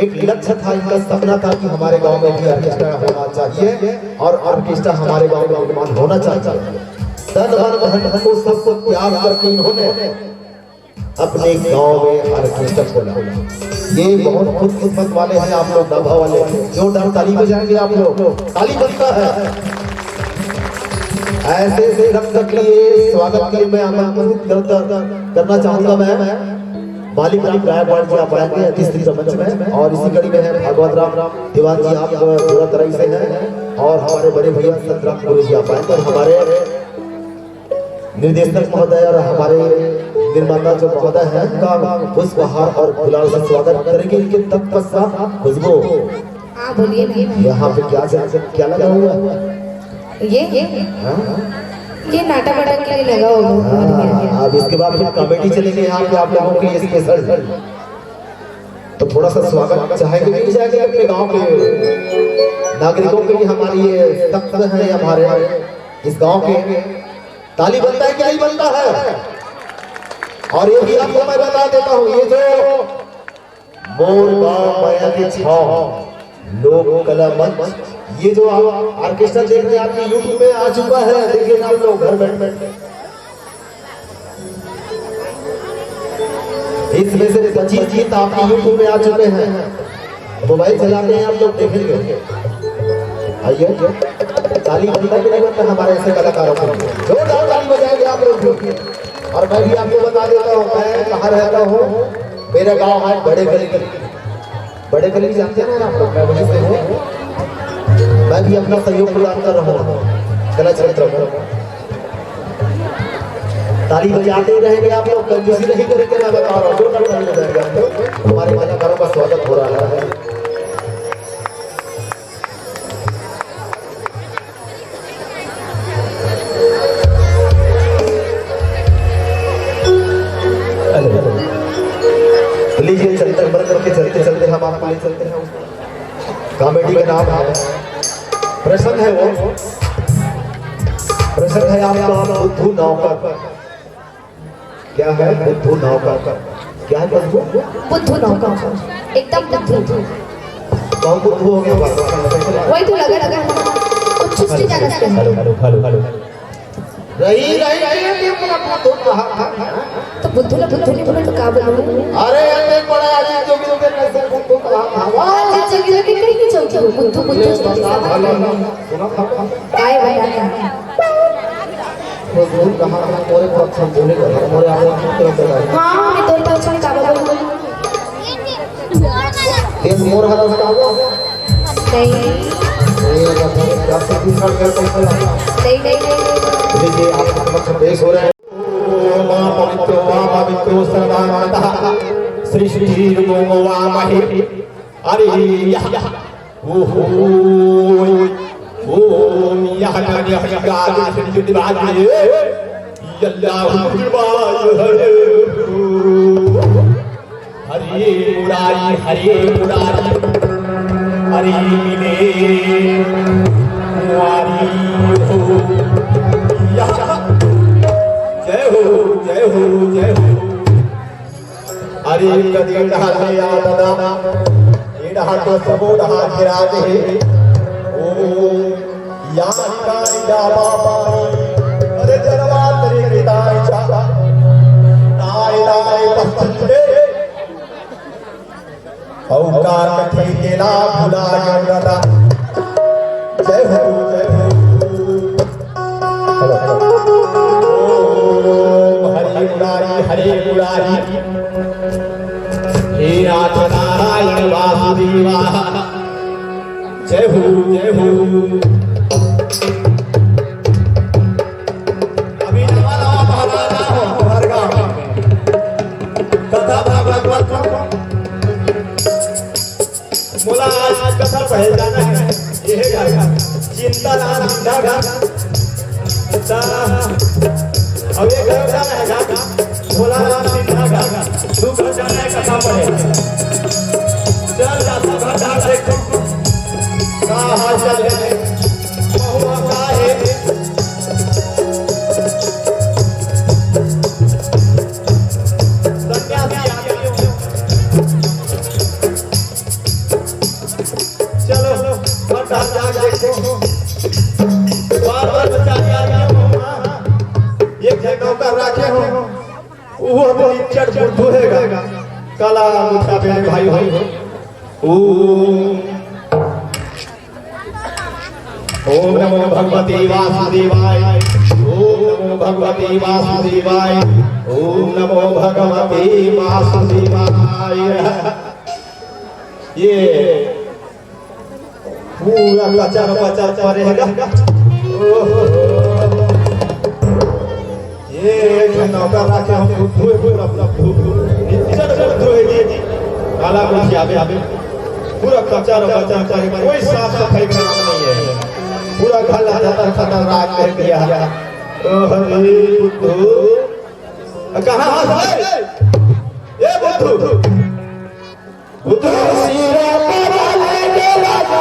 एक लक्ष्य था, इनका सपना था कि हमारे गांव में भी ऑर्केस्ट्रा होना चाहिए और ऑर्केस्ट्रा हमारे गांव में निर्माण होना चाहिए। तन मन धन को सबको त्याग करके इन्होंने अपने गांव में ऑर्केस्ट्रा खोला। ये बहुत खुशकिस्मत वाले हैं आप लोग, डाभा वाले। जोरदार ताली बजाएंगे आप लोग, ताली बनता है। ऐसे से रंग के लिए स्वागत के लिए मैं आमंत्रित करता, करना चाहूंगा मैं मालिक राम गायकवाड़ जी, आप आएंगे तीसरी मंच में। और इसी कड़ी में है भागवत राम दीवान जी, आप पूरा तरह से हैं, और हमारे बड़े भैया संतराम गुरु जी आप आएंगे, और हमारे निर्देशक महोदय और हमारे निर्माता जो महोदय हैं, उनका पुष्पहार और गुलाल से स्वागत करेंगे। इनके तत्पश्चात खुशबू, हाँ, बोलिए ना। यहाँ पे क्या क्या लगा हुआ है? ये हाँ? ये नाटा माटा के लिए लगा होगा। हाँ, अब इसके बाद फिर कॉमेडी चलेंगे यहाँ पे आप लोगों के लिए स्पेशल। तो थोड़ा सा स्वागत चाहे तो मिल जाएगा अपने गांव के नागरिकों के लिए। हमारी ये सख्त है, हमारे इस गांव के। ताली बनता है कि नहीं बनता है? और ये भी आपको मैं बता देता हूँ, ये जो मोर गांव मया के छांव लोक कला मंच, ये जो आप ऑर्केस्ट्रा देख रहे हैं, आपके YouTube में आ चुका है। देखिए आप लोग घर में, इसमें से पच्चीस गीत आपके YouTube में आ चुके हैं। मोबाइल चलाते हैं आप लोग, देखेंगे। आइए, ताली बनता कि नहीं बनता हमारे ऐसे कलाकारों को? जोरदार ताली बजाएंगे आप लोग भी। और मैं भी आपको बता देता हूँ, मैं कहाँ रहता हूँ। मेरा गांव है बड़े गली। बड़े गली जानते हैं ना आप लोग, मैं वहीं से हूँ। मैं भी अपना सहयोग प्रदान कर रहा हूँ कला क्षेत्र में। ताली बजाते ही रहेंगे आप लोग, कंजूसी नहीं करेंगे, मैं बता रहा हूँ। जोरदार ताली बजाएंगे आप लोग। हमारे कलाकारों का स्वागत हो रहा है। हेलो। प्लीज, ये चलते, बंद करके चलते चलते हम आपको ले चलते हैं। कॉमेडी का नाम है, प्रसंग है वो, प्रसंग है आपका बुद्धू नौकर। क्या है? बुद्धू नौकर। क्या है बुद्धू? बुद्धू नौकर, एकदम बुद्धू। बहुत बुद्धू हो गया बाबा। वही तो लगा, लगा। कुछ चुस्ती ज्यादा से। Hello, hello, hello, hello. रही, रही, रही, रही, अपना बुद्धू कहा था। तो बुद्धू ने बुद्धू नहीं बोला तो क्या बोलूं? अरे यार, एक बड़ा आदमी जो भी होते कैसे बुद्धू कहा था। वाह, अच्छा, चलिए, अभी कहीं नहीं चौकी हो। बुद्धू, बुद्धू, ये चौकी बता, समझ हेलो, गए? सुना था? काय बता? वो दूर कहाँ है? मोरे को अच्छा बोले कर, मोरे आगे की तरफ से लाए। हाँ, मैं तो अच्छा काबा बोलूं। ये मोर हरा काबा? नहीं। ये बता, क्या से दूसरा घर पर चला? नहीं, नहीं, नहीं, नहीं। देखिए, आप मतलब सब पेश हो रहे हैं। ओम पवित्रो वा पवित्रो सर्वमाता सृष्टि रूपो वा महे। अरे या, ओहो, ओम यह कन्या का जुटबाजे, यल्लाहु जुटबाज हरे। हरे मुरारी, हरे मुरारी, हरे मिले मुरारी हो। या, जय हो, जय हो, जय हो। अरे कदी डहा ले आ दादा, ये डहा तो सबो डहा गिरा दे। ओ यार काई जा बाबा, अरे जरवा तेरे के दाई जा, दाई दाई पसंद दे। औ का कथे तेला भुला गयो दादा। जय हो, जय हो। Hello, hello. ओम हरे मुरारी, हरे मुरारी। हे नाथ नारायण वासुदेवा। जय हो, जय हो। अभी नवा नवा महाराजा हो, हर गांव में। कथा भागवत मोला आज कथा पढ़े जाना है। ये है घर, चिंता राम सीधा घर। ता-, अब ये घर जाना है घर, भोला राम सीधा घर। तू घर जाना है, कथा पढ़े। चल जा, तू घर जा, देखो। का हाल चाल है? महुआ का है? सन्यासी आदमी हो। चलो, फटाफट जाके देखो। बार बार बचा के आ गया हूँ। एक जगह कर रखे हो, वो तो इज्जत बुद्धू हैगा। काला मुखा मेरे भाई हो। ओम ओम नमो भगवते वासुदेवाय। ओम नमो भगवते वासुदेवाय। ओम नमो भगवते वासुदेवाय। ये पूरा कचर पचर पड़ेगा। ओहो। ये एक नौकर रखे हम बुद्धू है, पूरा बुद्धू। इज्जत बुद्धू है जी। काला कुछ आवे, आवे। पूरा कचर पचर करे, कोई साफ सफाई का नाम नहीं है। पूरा घर खतर खतर राख कर दिया। ओहो, बुद्धू। कहाँ है? ए बुद्धू। दूसरा बना लेबे राजा,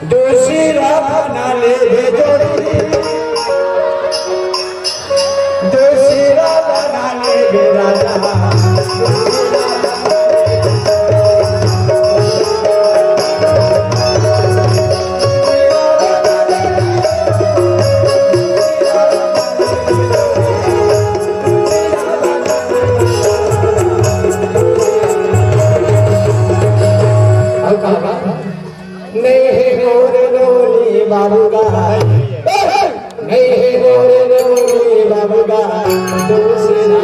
दूसरा बना लेबे जोड़ी, दूसरा बना लेबे राजा। अउ का बा? नहीं हे मोर लोनी बाबू गा, नहीं हे मोर लोनी बाबू गा, दूसरा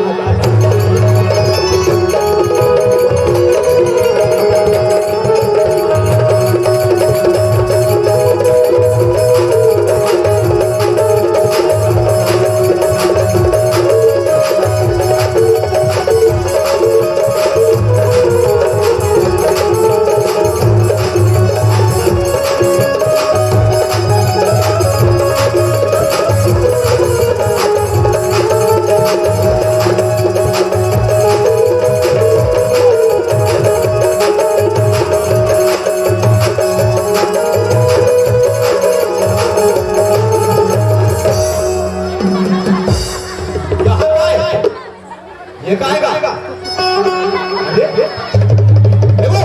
ये काय गा? अरे, ए वो,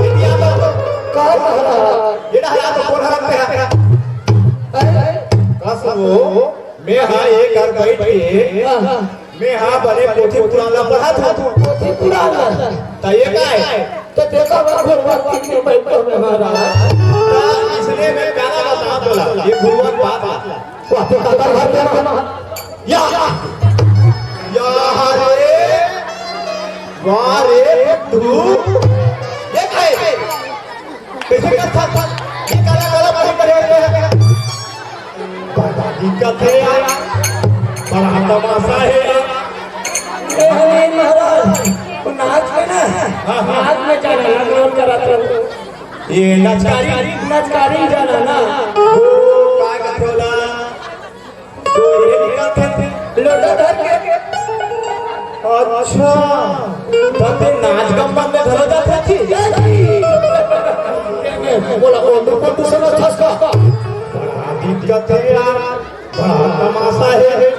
ये क्या बात? का महाराज? ये डहरा तो कोन हरम पे है? अरे, का सब हो? मैं हा ये घर बैठ के, हाँ, हाँ। मैं हा बने पोथी पुराण ला पढ़त हूँ। पोथी पुराण ला? त ये काय? त देखा बा भगवान के बैठो में महाराज। त इसलिए मैं गाना बता बोला, ये गुरुवार बात ला। वाह, तो काका घर में रहना। या, या रे, वाह रे, तू, ये काय? कैसे करता था? ये काला काला पानी करे हुए हैं। बड़ा दिक्कत है यार, बड़ा तमाशा है यार। ए, अरे महाराज, वो नाच में ना, हाँ, हाँ। नाच में जाना, नाच करत रहो। ये नचकारी, नचकारी जाना ना। ओ, का कथोला? तो ये निकलते हैं। लोटा धर के। अच्छा, तब ये नाच गम्मत में धरा जाता थी। बोला, "ओ, तो कौन दूसरा था इसका?" बड़ा दिक्कत है यार, बड़ा तमाशा है।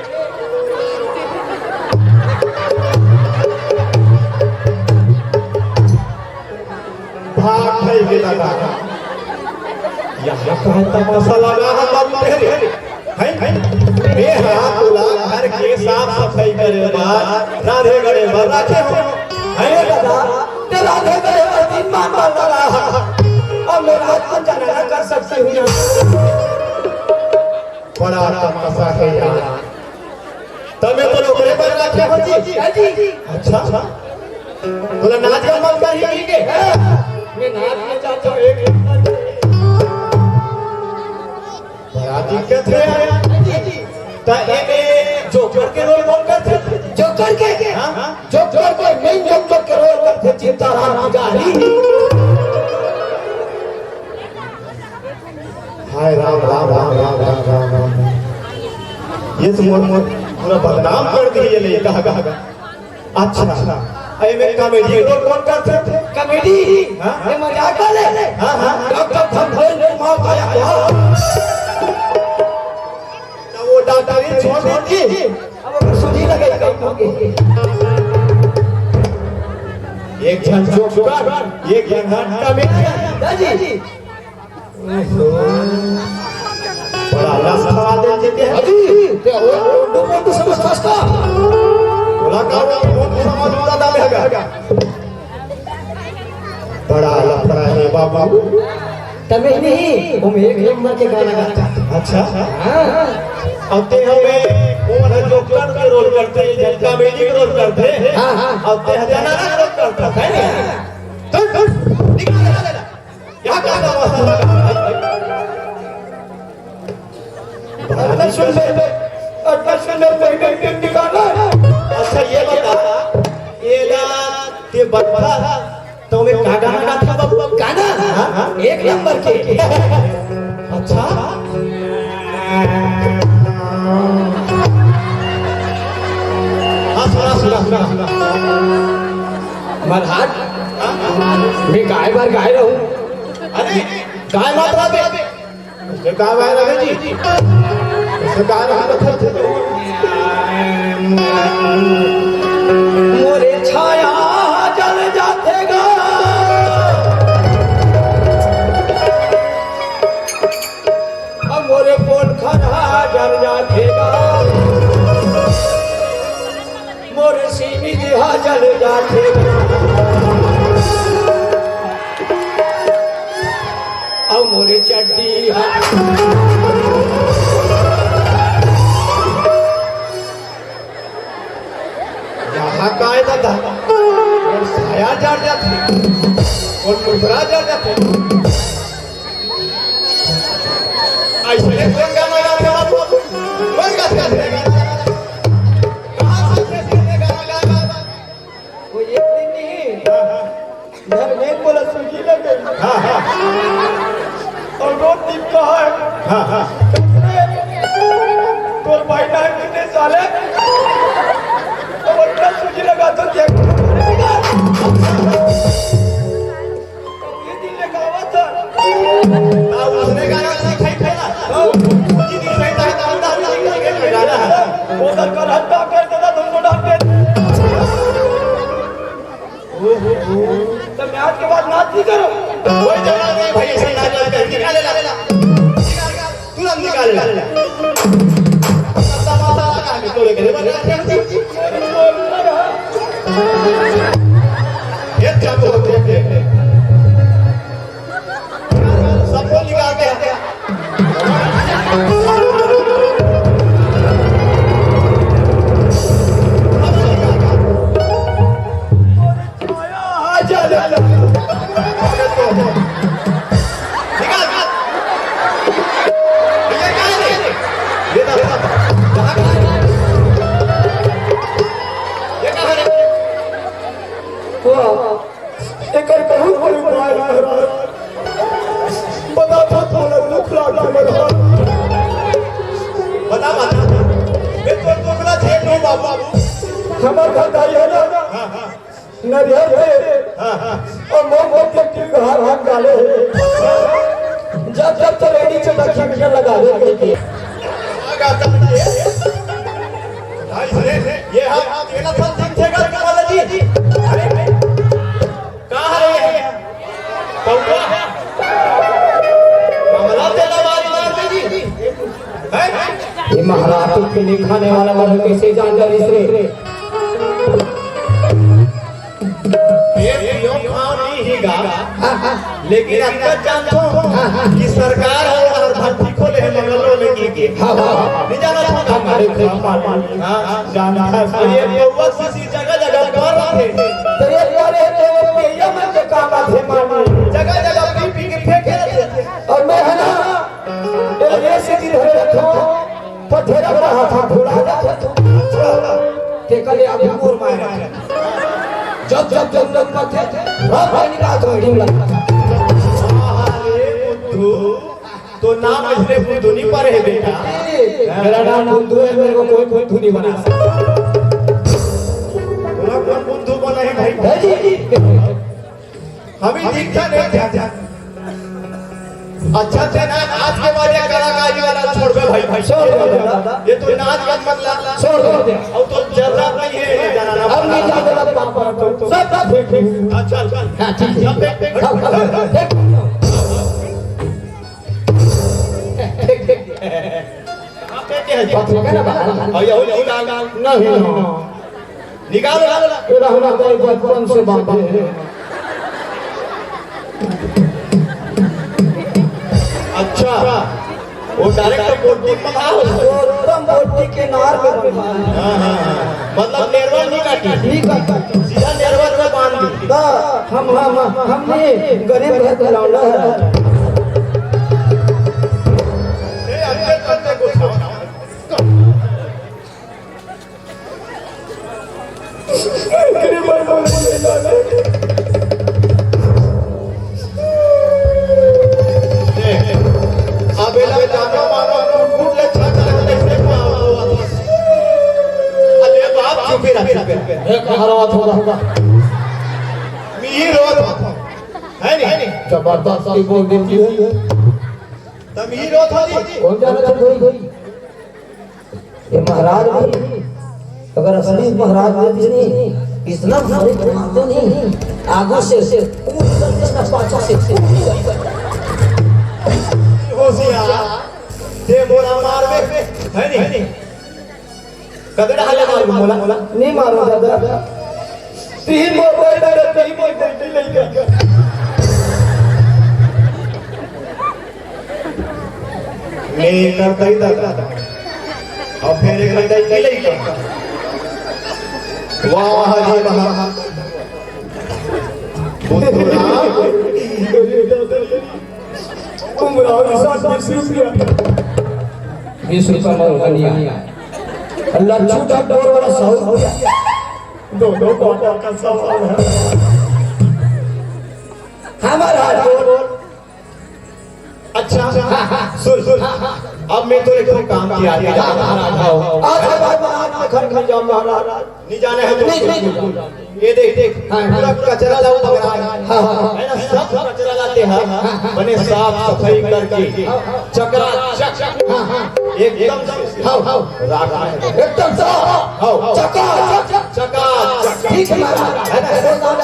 भाग खाई के दादा। यहाँ कहाँ तमाशा लगा है बाबू तेरे? हैं? मैं हा तोला घर के साफ सफाई करे बर, रांधे गढ़े बर रखे हो। हैं दादा, ते रांधे गढ़े बर दिन मान मान लगा है। अब मैं रात को जाना ना कर सकती हूँ ना। बड़ा तमाशा है यार। तब मैं तो नौकरी पर रखे हो जी। जी। अच्छा। बोला, "नाच का मन कर ही नहीं के।" मैं नाच में जाता हूँ, एक बड़ा दिक्कत है यार। त एमे जोकर के रोल कौन करथे? जोकर के? हाँ? जोकर के, मेन जोकर के रोल करथे चित्ताराम पुजारी। हाय राम, राम, राम। ये तो मोर, मोर पूरा बदनाम कर दी ये लइका। अच्छा, एमे कॉमेडी रोल कौन करथे? कॉमेडी? हाँ? ये मजाक वाले? हाँ, हाँ। डॉक्टर धनधन कुमार आया क्या? तो वो डॉक्टरी छोड़ देती। अब ओकर सूजी लगे कहीं होंगे। एक झन जोकर, एक झन कॉमेडियन। दादी। बड़ा लस खवा दे जी के। अजी, ते वो मोटू मोटू समझथस का? बोला का वो मोटू समझ वाला डाले हगा। बड़ा लफड़ा है बाबू। तमे नहीं, हम एक नंबर के गाना गाता। अच्छा। हाँ। अब ते हमें वो है जोकर के रोल करथे, कॉमेडी के रोल करथे। हाँ, हाँ। अब ते हजाना के रोल करथा, है ना? चल, चल, निकाल, निकाल, निकाल। क्या गाना वाला? अरे सुन ले, अरे सुन ले, पहले एक दिन निकाला। अच्छा, ये बता, ये ला, ये बता, तो मैं का गाना गाता बाबू? गाना? हाँ, हाँ। एक नंबर के। अच्छा? हाँ, सुना, सुना, सुना, सुना। मरहाट, मैं गाय बर गाय रहूं। अरे, गाय मात रहा बे। उसने कहा, "भाई रवि जी, उसने कहा, रहा था।" मोरे छाया जल जाथे गा, अब मोरे पोल खरा जल जाथे गा। मोर सीमी जिहा जल जाथे। अउ मोर चड्डी हा। यहाँ काय दादा? मोर साया जल जाथे। मोर टुकड़ा जल जाथे। अइसने कोन गाना गाथे बाबू? कोन गाथे गाथे गाना? कहाँ से सीखे थे गाना गाना? वो एक दिन नहीं, हाँ, हाँ। घर में बोला सूजी लगे। हाँ, हाँ। और दो दिन कहा है। हाँ, हाँ। तोर भाई ना कितने साले? तो उतना सूजी लगा तो क्या? ये दिन ले कहावत है। आ, उसने गाना सीखा ही पहला। ये दिन सही था, तो अंदर से सीखा ही पहला गाना। वो तो कर हत्या कर देता, तुमको डांट दे। तो मैं आज के बाद नाच नहीं करूँ। कोई जवाब नहीं भाई, ऐसे नाच करके निकाले ला। तुरंत निकाले ला। तमाशा लगा है, तो लेके बना। ये क्या तो होते हैं? सबको निकाल के निकाल। ये क्या है? ये तो कहाँ है? ये कहाँ है? वाह। एकर बहुत बड़ी उपाय है महाराज। बता तो, थोड़ा दुख लाग के महाराज। बता, बता। मैं तो दुख ना झेल लूं बाबू। हमर घर दाई है ना, हाँ, हाँ। नरियर है। हाँ, हाँ। और मोर मोर के टिंग हार हाथ डाले है। जब जब तो रेडी चटक खिड़कियां लगा दे के। भाई से, ये हाथ, ये ना सब ठीक है, कर वाला जी। अरे, कहाँ है ये? पौवा? कमला तेरा बारी मार दे जी। हैं? ये महाराज के लिखाने वाला वाला कैसे जान जा रही से? ये पियो खाओ नहीं ही गा। लेकिन अतका जानथो कि सरकार ह ओला भर्ती खोले हे मंगलूर में की के। हाँ, हाँ, हाँ। नहीं जाना था हमारे को मालूम। हाँ, जानता है। अरे ये पौवा सीसी जगह जगह पर रखे। तो ये करे तो ये ये मन के काम आथे मालूम। जगह जगह पी पी के फेंके रहते। और मैं है ना, ये ये सीसी धरे रखो। पथेरा बड़ा हाथा भुला जाथे तो। तेकर ले अभी मोर माय रखे। जब जब जरूरत पड़थे, रब भाई निकाल तो हिडिंग लगता। अरे बुद्धू, तो नाम इसने बुद्धू नहीं पड़े है बेटा। मेरा नाम बुद्धू है, मेरे को कोई बुद्धू नहीं बना सकता। तोला कौन बुद्धू बना है भाई? है जी। हमें दिखता नहीं क्या? अच्छा से ना, आज के बाद ये कलाकारी वाला छोड़ दो भाई, भाई। छोड़ दो दादा। ये तो नाच का मतलब छोड़ दो। अब तो जरूरत नहीं है ये जनाना। अब नहीं जाने लगा पापा तो, तो सब बात ठीक है। अच्छा, अच्छा। हाँ, ठीक है। सब देख, देख। हाँ, हाँ, हाँ, देख। ठीक, ठीक। आप देख के है। बात लगा ना बाहर। और ये हो, ये हो, नहीं, नहीं। निकाल, निकाल। ये रहना तो बचपन से बांधे हैं। अच्छा, वो डायरेक्ट बोटी में बंधा हो? वो एकदम बोटी के नार पे बंधा है। हाँ, हाँ, हाँ। मतलब नेरवा नहीं काटी? नहीं काटी। सीधा नेरवा में बांध दी। तो हम, हम, हमने गरीब घर पे लौंडा है। ए, अंदर करते कुछ। अब एला जानो मानो कुकुर ले छाता है, कैसे पाओ? अरे बाप, चुप ही रह, चुप ही रह। एक हरवा थोड़ा। जबरदस्ती बोल देती है। तमीर हो थोड़ी। कौन जाना था भाई? ये महाराज नहीं, अगर असली महाराज नहीं, इतना भारी बनाते नहीं, आगू से, से, पाछू से, से। होशियार, ते मोला मारबे, है नहीं? कदे डाले मार मोला? नहीं मारो दादा। तीन मोबाइल में तीन मोबाइल नहीं लेके। मैं करता ही दादा। अब फिर एक घंटा ही लइका। वाह जी वाह। बुद्धू राम। उमराव साहब बीस रुपया। बीस रुपया में बनिया। लच्छू का डोर वाला सौ। दो दो क्वार्टर का सवाल है। हमारा डोर। अच्छा, सुन, सुन। अब मैं तो एक काम किया, आज के बाद महाराज, आओ। आज के बाद महाराज, मैं घर नहीं जाऊँ महाराज। नहीं जाना है तो नहीं, नहीं, नहीं। ये देख, देख, हाँ, हाँ। पूरा कचरा ला पकड़ा है। हाँ, हाँ, हाँ। है ना, सब कचरा लाते हैं। हाँ, हाँ। बने साफ सफाई करके, हाँ, हाँ। चकाचक। हाँ, हाँ। एकदम से हाँ, हाँ। राख में। एकदम साफ। हाँ। चकाचक। चकाचक। ठीक है महाराज। है ना? हाँ,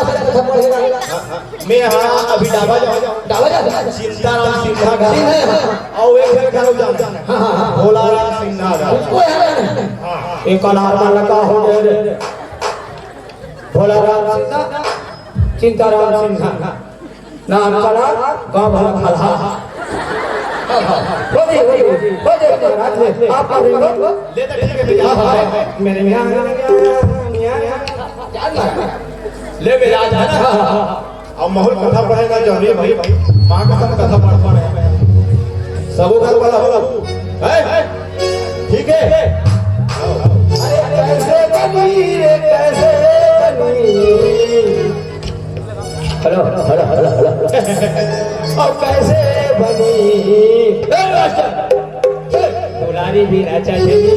हाँ। मैं हाँ अभी डाबा जाऊँ। डाबा जाऊँ। चिंताराम सिन्हा का। सिन्हा, हाँ। और एक घर जाऊँ। हाँ, हाँ, हाँ। भोलाराम सिन्हा का। उसको है ना? हाँ। एक अलार्म लगा हो गए रे। भोलाराम सिन्हा, चिंताराम सिन्हा, नाम कला, गाँव भला फलहा। हो जी, हो जी, हो जी, महाराज, आप करेंगे। ले तो ठीक है भैया। हाँ, हाँ, हाँ, मेरे यहाँ, यहाँ, यहाँ, यहाँ। ले मेरा आज है ना। अब माहौल कथा पढ़े ना जौहरी भाई, माँ कसम कथा पढ़ पढ़े। सबो घर वाला हो, है? ठीक है? अरे कैसे बनी रे, कैसे बनी? Hello, hello, hello, hello. अब कैसे बनी? ए, मास्टर, दुलारी भी राजा चली।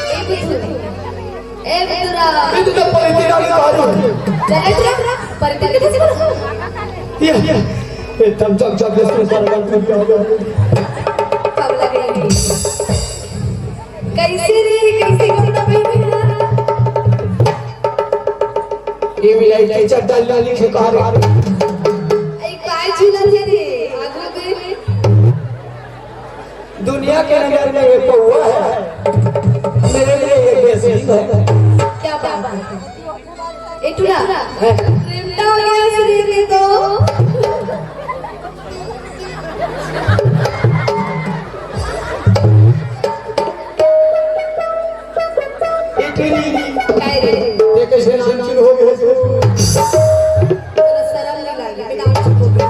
ए बुद्धू, ए बुद्धू राम। इतना परिचय नहीं मालूम। चले तो परिचय कैसे करो? ये, ये, ये तम जग जग के सुन पर कर कर कर। कब लगेगी? कैसे रे, कैसे करता भाई मेरा? ये मिलाई के चड्डा लाली के कहा रे। ए, काय झूला थे रे, आगू में। दुनिया के नजर में ये पौवा है, मेरे लिए ये बेसलिन है। क्या बात है? ए टूरा, हैं? प्रेमटा हो गया शरीर में तो। ए टूरी, काय रे? ये कैसे नाम शुरू हो गया? तोला शरम नहीं लागे, बिना नाम शुरू हो गया।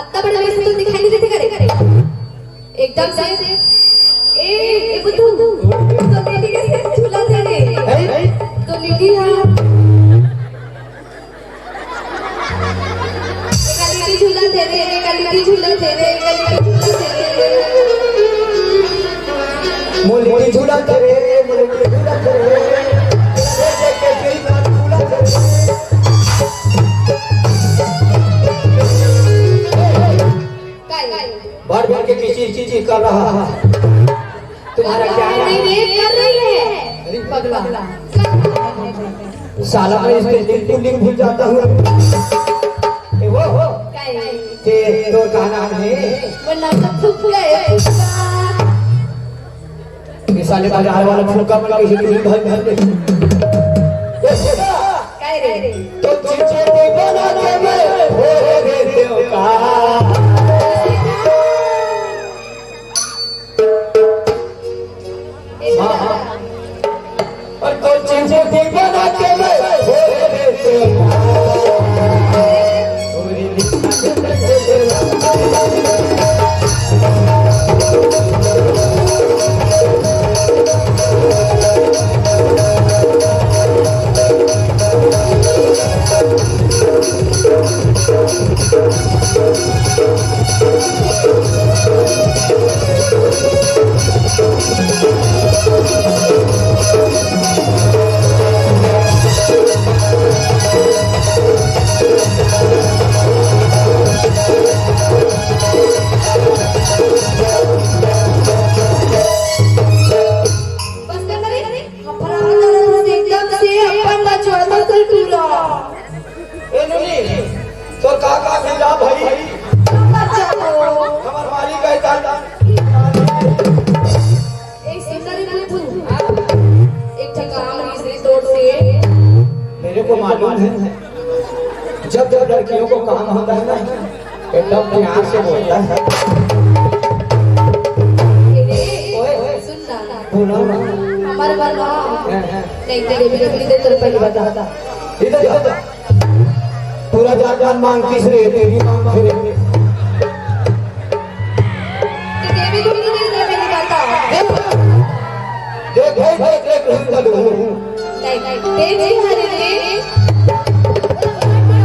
अत्ता बड़ा वैसे तो दिखाई नहीं देते करे। एकदम से, ए, ए बुद्धू, तो लेडी कैसे झूला दे रे? हैं? तो लेडी हाँ। एका लेडी झूला दे रे, एका लेडी झूला दे रे, एका लेडी झूला दे रे। मोली की झूला दे रे, मोली की झूला दे रे। झूला दे रे। साला, मैं इसके लिंक टू लिंक भूल जाता हूँ। ए, वो, वो। काय? ते तो का नाम है? वो नाम तो फुफका है, फुफका। ये साले बाजार वाला फुफका बना के हिंदी भर भर दे। काय रे? तो चीजें भी बना के मैं हो देते हो का। हाँ, हाँ। और कोई चीजें भी बना के मैं हो देते हो। बस कर रे, हफड़ा करत हस एकदम से, अपन ला छोड़ दो कुल पूरा। ए नूनी, तोर का का मिल जा भाई? का का चाहो? हमर मालिक है दादा। ए सुंदरी बुलबुल, एक ठे काम रहिस रे तोर से। मेरे को मालूम है, जब जब लड़कियों को काम होता है ना, एकदम प्यार से बोलता है। ए रे, ओए, सुन ना। बोलो ना। हमारे बारे में। हाँ, हाँ। नहीं, तेरे भी रख ली, तेरे पर ही बता। इधर, इधर। पूरा जान जान मांग किस रे, तेरी मांग फिरे। तो देवी तुम तो नहीं कर, मैंने कहा था। देख, देख, देख, देख, देख। नहीं, नहीं, देख, हमारे लिए।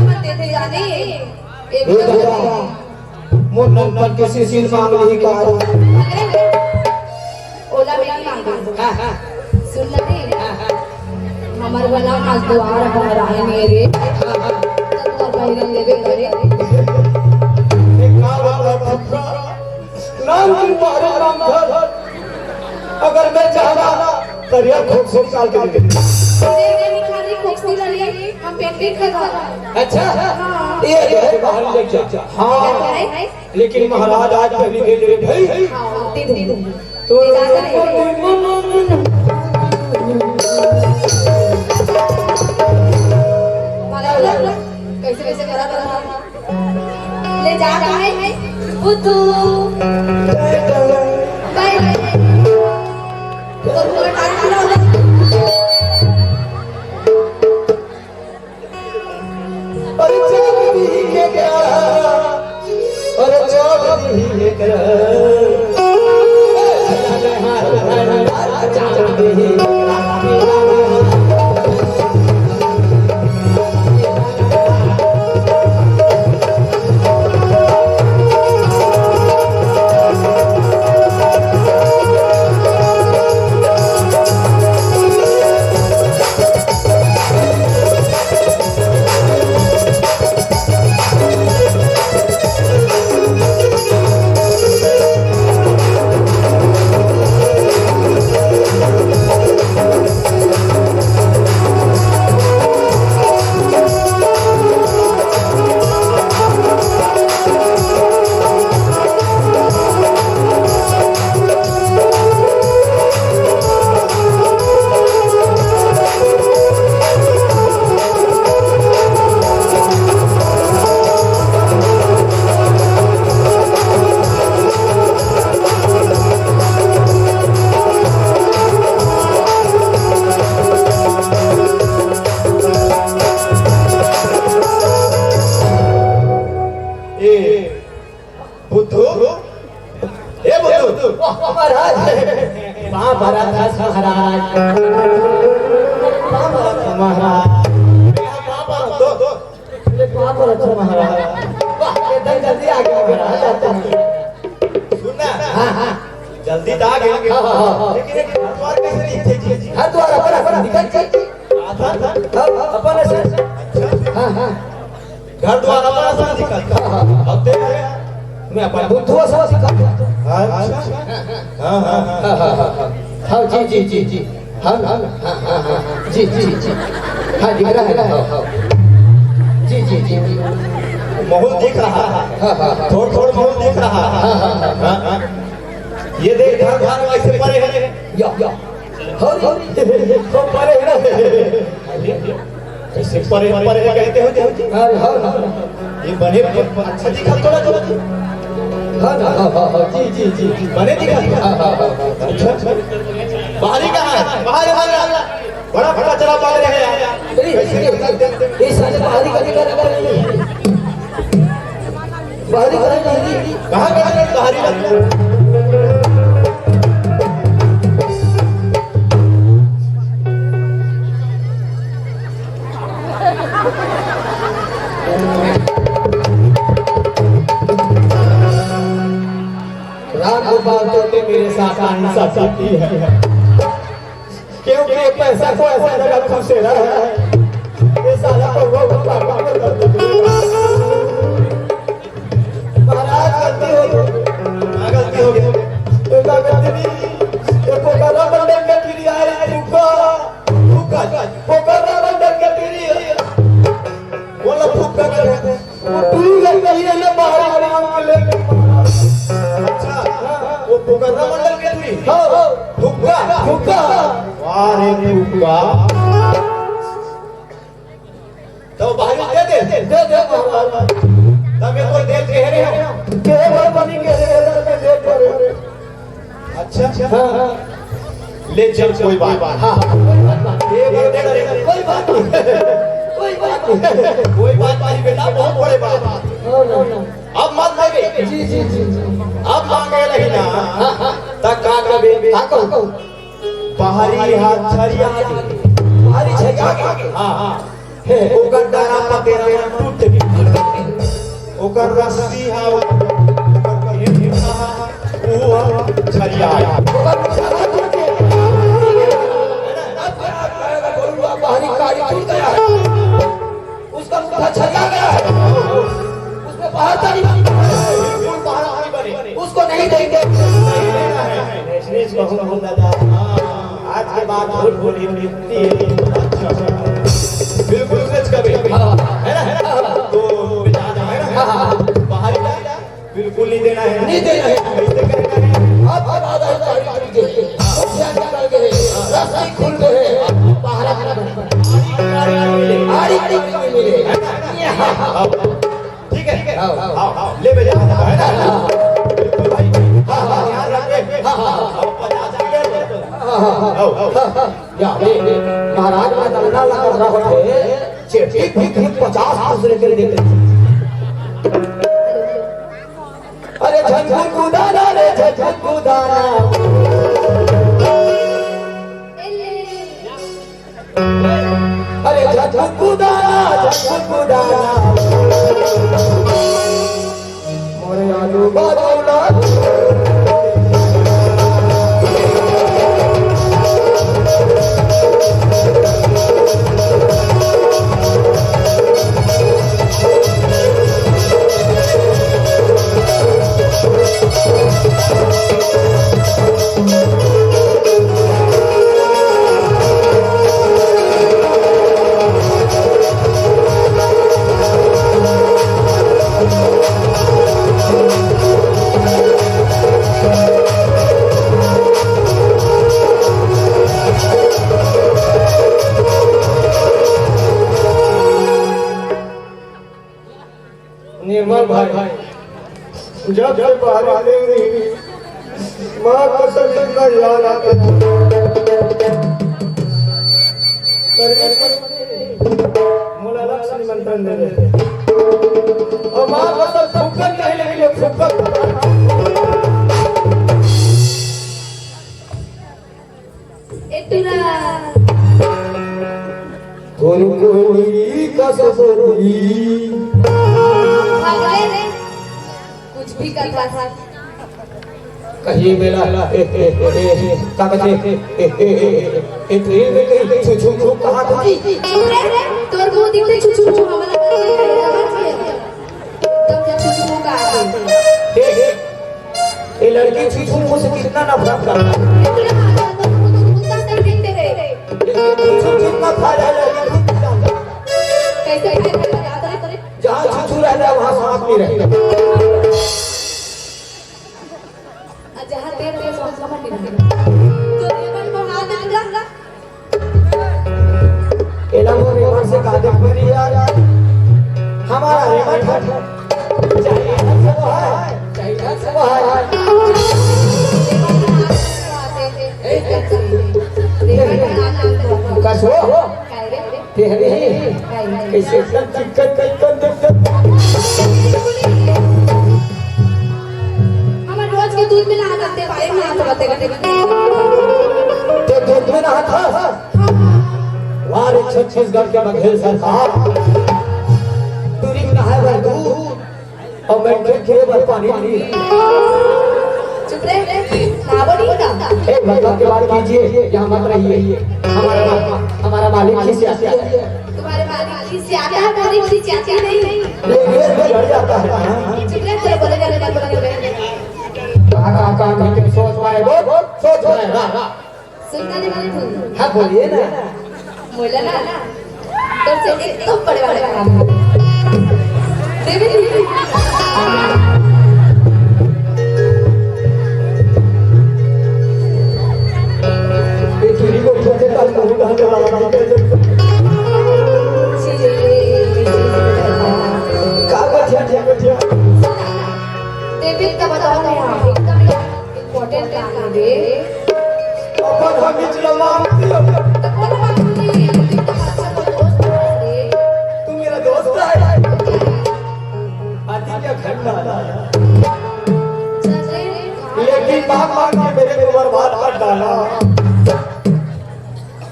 मत देते जाने। ये दादा, मोर नंदन के सिसिल मांग नहीं का। अरे, ओला में नहीं मांगा। हाँ, हाँ। सुन ना रे। हाँ, हाँ। हमर वाला आज दुआर पर आए मेरे। हाँ, हाँ। तो तोर बहिरन लेबे करे। एक का वाला फुफा, नाम की बाहर नाम धर। अगर मैं चाहता, करिया खोपसी निकाल के दे। तेरे निकाली खोपसी वाली, हम पेंटिंग कर रहा। अच्छा? हाँ। ये जो है बाहर ले जा। हाँ। क्या है? लेकिन महाराज आज पहली भेज रहे भाई। हाँ, दे दे, दे दे। तो ले जा, जा, ले। कैसे कैसे करा था? ले जा, जा, ले। बुद्धू। बाय, बाय। तो पूरा टाइम पूरा हो गया। अरे चांद भी के करा, अरे चांद भी के करा। ए, बुद्धू, ए बुद्धू, वाह, महाराज। पाँव परत हस महाराज। पाँव परत हस महाराज। पाँव परत हस, दो, दो। अरे पाँव परत हस महाराज। वाह, एकदम जल्दी आ गया महाराज, आप तो। सुन ना। हाँ, हाँ। जल्दी तो आ गया। हाँ, हाँ, हाँ, हाँ। लेकिन एक घर द्वार कैसे नहीं थे जी? घर द्वार अपन, अपन निकल चल। आता था? हाँ, हाँ, अपन ऐसे। अच्छा। हाँ, हाँ। घर द्वार अपन ऐसे निकलता। हाँ, हाँ। अब देख ले। मैं अपन बुद्धू ऐसे निकलता। अच्छा। हाँ, हाँ, हाँ। हाँ, हाँ, हाँ, हाँ। हाँ, जी, जी, जी, जी। हाँ, हाँ, हाँ, हाँ, हाँ, हाँ। जी, जी, जी। हाँ, दिख रहा है, हाँ, हाँ। जी, जी, जी, जी। माहौल दिख रहा है। हाँ, हाँ, हाँ। थोड़, थोड़ माहौल दिख रहा है। हाँ, हाँ, हाँ। हाँ, हाँ। ये देख, घर, घर वैसे परे है। या, या। हाँ, हाँ। तो परे है ना। अरे, कैसे परे, परे कहते हो जी? अरे, हाँ, हाँ। ये बने, बने, अच्छा दिखा थोड़ा, थोड़ा। हाँ, हाँ, हाँ, हाँ, जी, जी, जी, जी। बने दिखा। हाँ, हाँ, हाँ, हाँ, हाँ। अच्छा, अच्छा। बाहरी कहाँ है? बाहर, बाहर, बाहर। बड़ा फटाचरा बाहर है यार। अरे, कैसे ये, ये, ये साले बाहरी का दिखा रखा है। बाहरी का नहीं। कहाँ का दिखा? बाहरी का दिखा। राम गोपाल तोते मेरे साथ नाइंसाफी की है, क्योंकि ये पैसा को ऐसा जगह घुसेड़ा है, ये साला कौवा को पागल कर देते हैं। महाराज, गलती हो गई। हाँ, गलती हो गई। ये का गलती नहीं? ये पोखरा मंडल के फिर आए, फुग्गा, फुग्गा, पोखरा मंडल के फिर। बोला फुग्गा कर। वो टूरी गई कहीं ना, बाहर आने के लिए। अच्छा, वो पोखरा मंडल के टूरी? हाँ, हाँ। फुग्गा? फुग्गा। वाह रे फुग्गा। तो बाहरी दे दे। दे दे महाराज। तब ये कोई देव कह रहे हो? के भर बनी के दे दे, दे दे। अच्छा। हाँ, हाँ। ले चल, कोई बात। हाँ, हाँ, कोई बात नहीं। ये बात नहीं। कोई बात नहीं। कोई बात नहीं। कोई बात नहीं बेटा, बहुत बड़े बात। हाँ, हाँ, हाँ। अब मत देबे। जी, जी, जी, जी। अब मांगे रही ना, हाँ, हाँ। त का कबे? का कहूँ? बाहरी हाथ छरिया के। बाहरी छरिया के। हाँ, हाँ। ओकर डारा पतेरा टूट के, ओकर रस्सी हा, ओकर कहीं हा, वो छरिया। ओकर बाहरी कारी टूट गया है। उसका मुद्दा छरिया गया है। उसमें बाहर का नहीं बने। बिल्कुल बाहर नहीं बने। उसको नहीं देंगे। नहीं देना है। इसलिए इसको हम दादा। आज के बाद भूल भूल ही युक्ति है। अच्छा, बिल्कुल सच कभी। हाँ। है ना? तो बेटा है ना? हाँ, हाँ, हाँ। बाहरी का बिल्कुल नहीं देना है। नहीं देना है। कैसे करना है? अब, अब आधा ही गाड़ी टूट गई। अब क्या क्या कर गए? रास्ते खुल गए। बाहर आना पड़ा। आड़ी, आड़ी नहीं मिले। आड़ी, आड़ी नहीं मिले। है ना? ये हाँ, हाँ। ठीक है, ठीक है। आओ, आओ, आओ, ले बजा, है ना? बिल्कुल भाई। हाँ, हाँ, ध्यान रखिए। हाँ, हाँ, हाँ। अब पचास आ गए तो। हाँ, हाँ, हाँ। आओ, आओ। हाँ, हाँ। या, ले, ले। महाराज का दंगा लगा रहा होते, चेटी फिर, फिर पचास दूसरे के लिए देते। अरे झंझन कुदाना रे, झंझन कुदाना। अरे झटकुदाना, झटकुदाना, मोरे आलू बालूला। निर्मल भाई, जब से बाहर निकले, माँ कसम इतना याद आता है। मोला अलग से निमंत्रण दे दे। और माँ कसम फुकट नहीं, लेकिन ये फुकट। ए टुरा। तोर कोई कस बोली। भाग ले रे। कुछ भी कथा। कहिए मेला, ए, ए, ए, ए, ए, का कहते, ए, ए, ए, ए, ए, ट्रेन में कहीं छू, छू, छू कहा था? चुप रे, तोर मुंह दिखते छू, छू, छू, हमारा समझ गया। एकदम से छुछुमू का आदमी। देख, ये लड़की छुछुमू से कितना नफरत करता है। इतना आता तो कुत्ता से देखते रहे। छुप छुप ना खा जाए, लेकिन छुप छुप जाए। कैसे खाए, कैसे याद रहे? जहाँ छुछू रहता है, वहाँ सांप नहीं रहता। और जहाँ देर रहे, वहाँ समझ नहीं रहता। तो रेमट को हाथ दे दिया। एला वो रेमट से का देख परी यार? हमारा रेमट है। चाहिए वो है, चाहिए वो है। कसो? तेहरी? कैसे एकदम चिकन, चिकन, चिकन। हमर रोज के दूध में नहात हस, ते पानी में नहात हस। ते दूध में नहात हस? हाँ। वाह रे छत्तीसगढ़ के बघेल सरकार। टूरी में नहाए बर दूध। और मैं फिर गिरे बर पानी नहीं। चुप रहे, ना बोली का? एक मतलब की बात कीजिए, यहाँ मत रहिए। हमारा मा-, हमारा मालिक खिसियाता है। तुम्हारे मालिक खिसियाता है, मालिक खिसियाती नहीं। ये, ये भी लड़ जाता है। चुप रहे, चलो बोले जाने दे, बोले जाने दे। कहाँ, कहाँ, कहाँ, कहाँ, सोच पाए, बोल, बोल, सोच पाए, रा, रा। सुनना नहीं मालूम तू? हाँ, बोलिए ना। बोला ना, तोर से एक तो बड़े वाले काम। देवी जी। ये चूड़ी को छोटे काल को उठा के लावा। का बचिया, बचिया, बचिया। देवी का बताओ ना यार, एकदम important काम है रे। अपन हम ही चलो मानती हो। तो कौन बात सुनी? तू तो अच्छा तो दोस्त है रे। तू मेरा दोस्त है। आदि क्या खंडा। चल रे। लेकिन बाप मार के मेरे को बर्बाद कर डाला।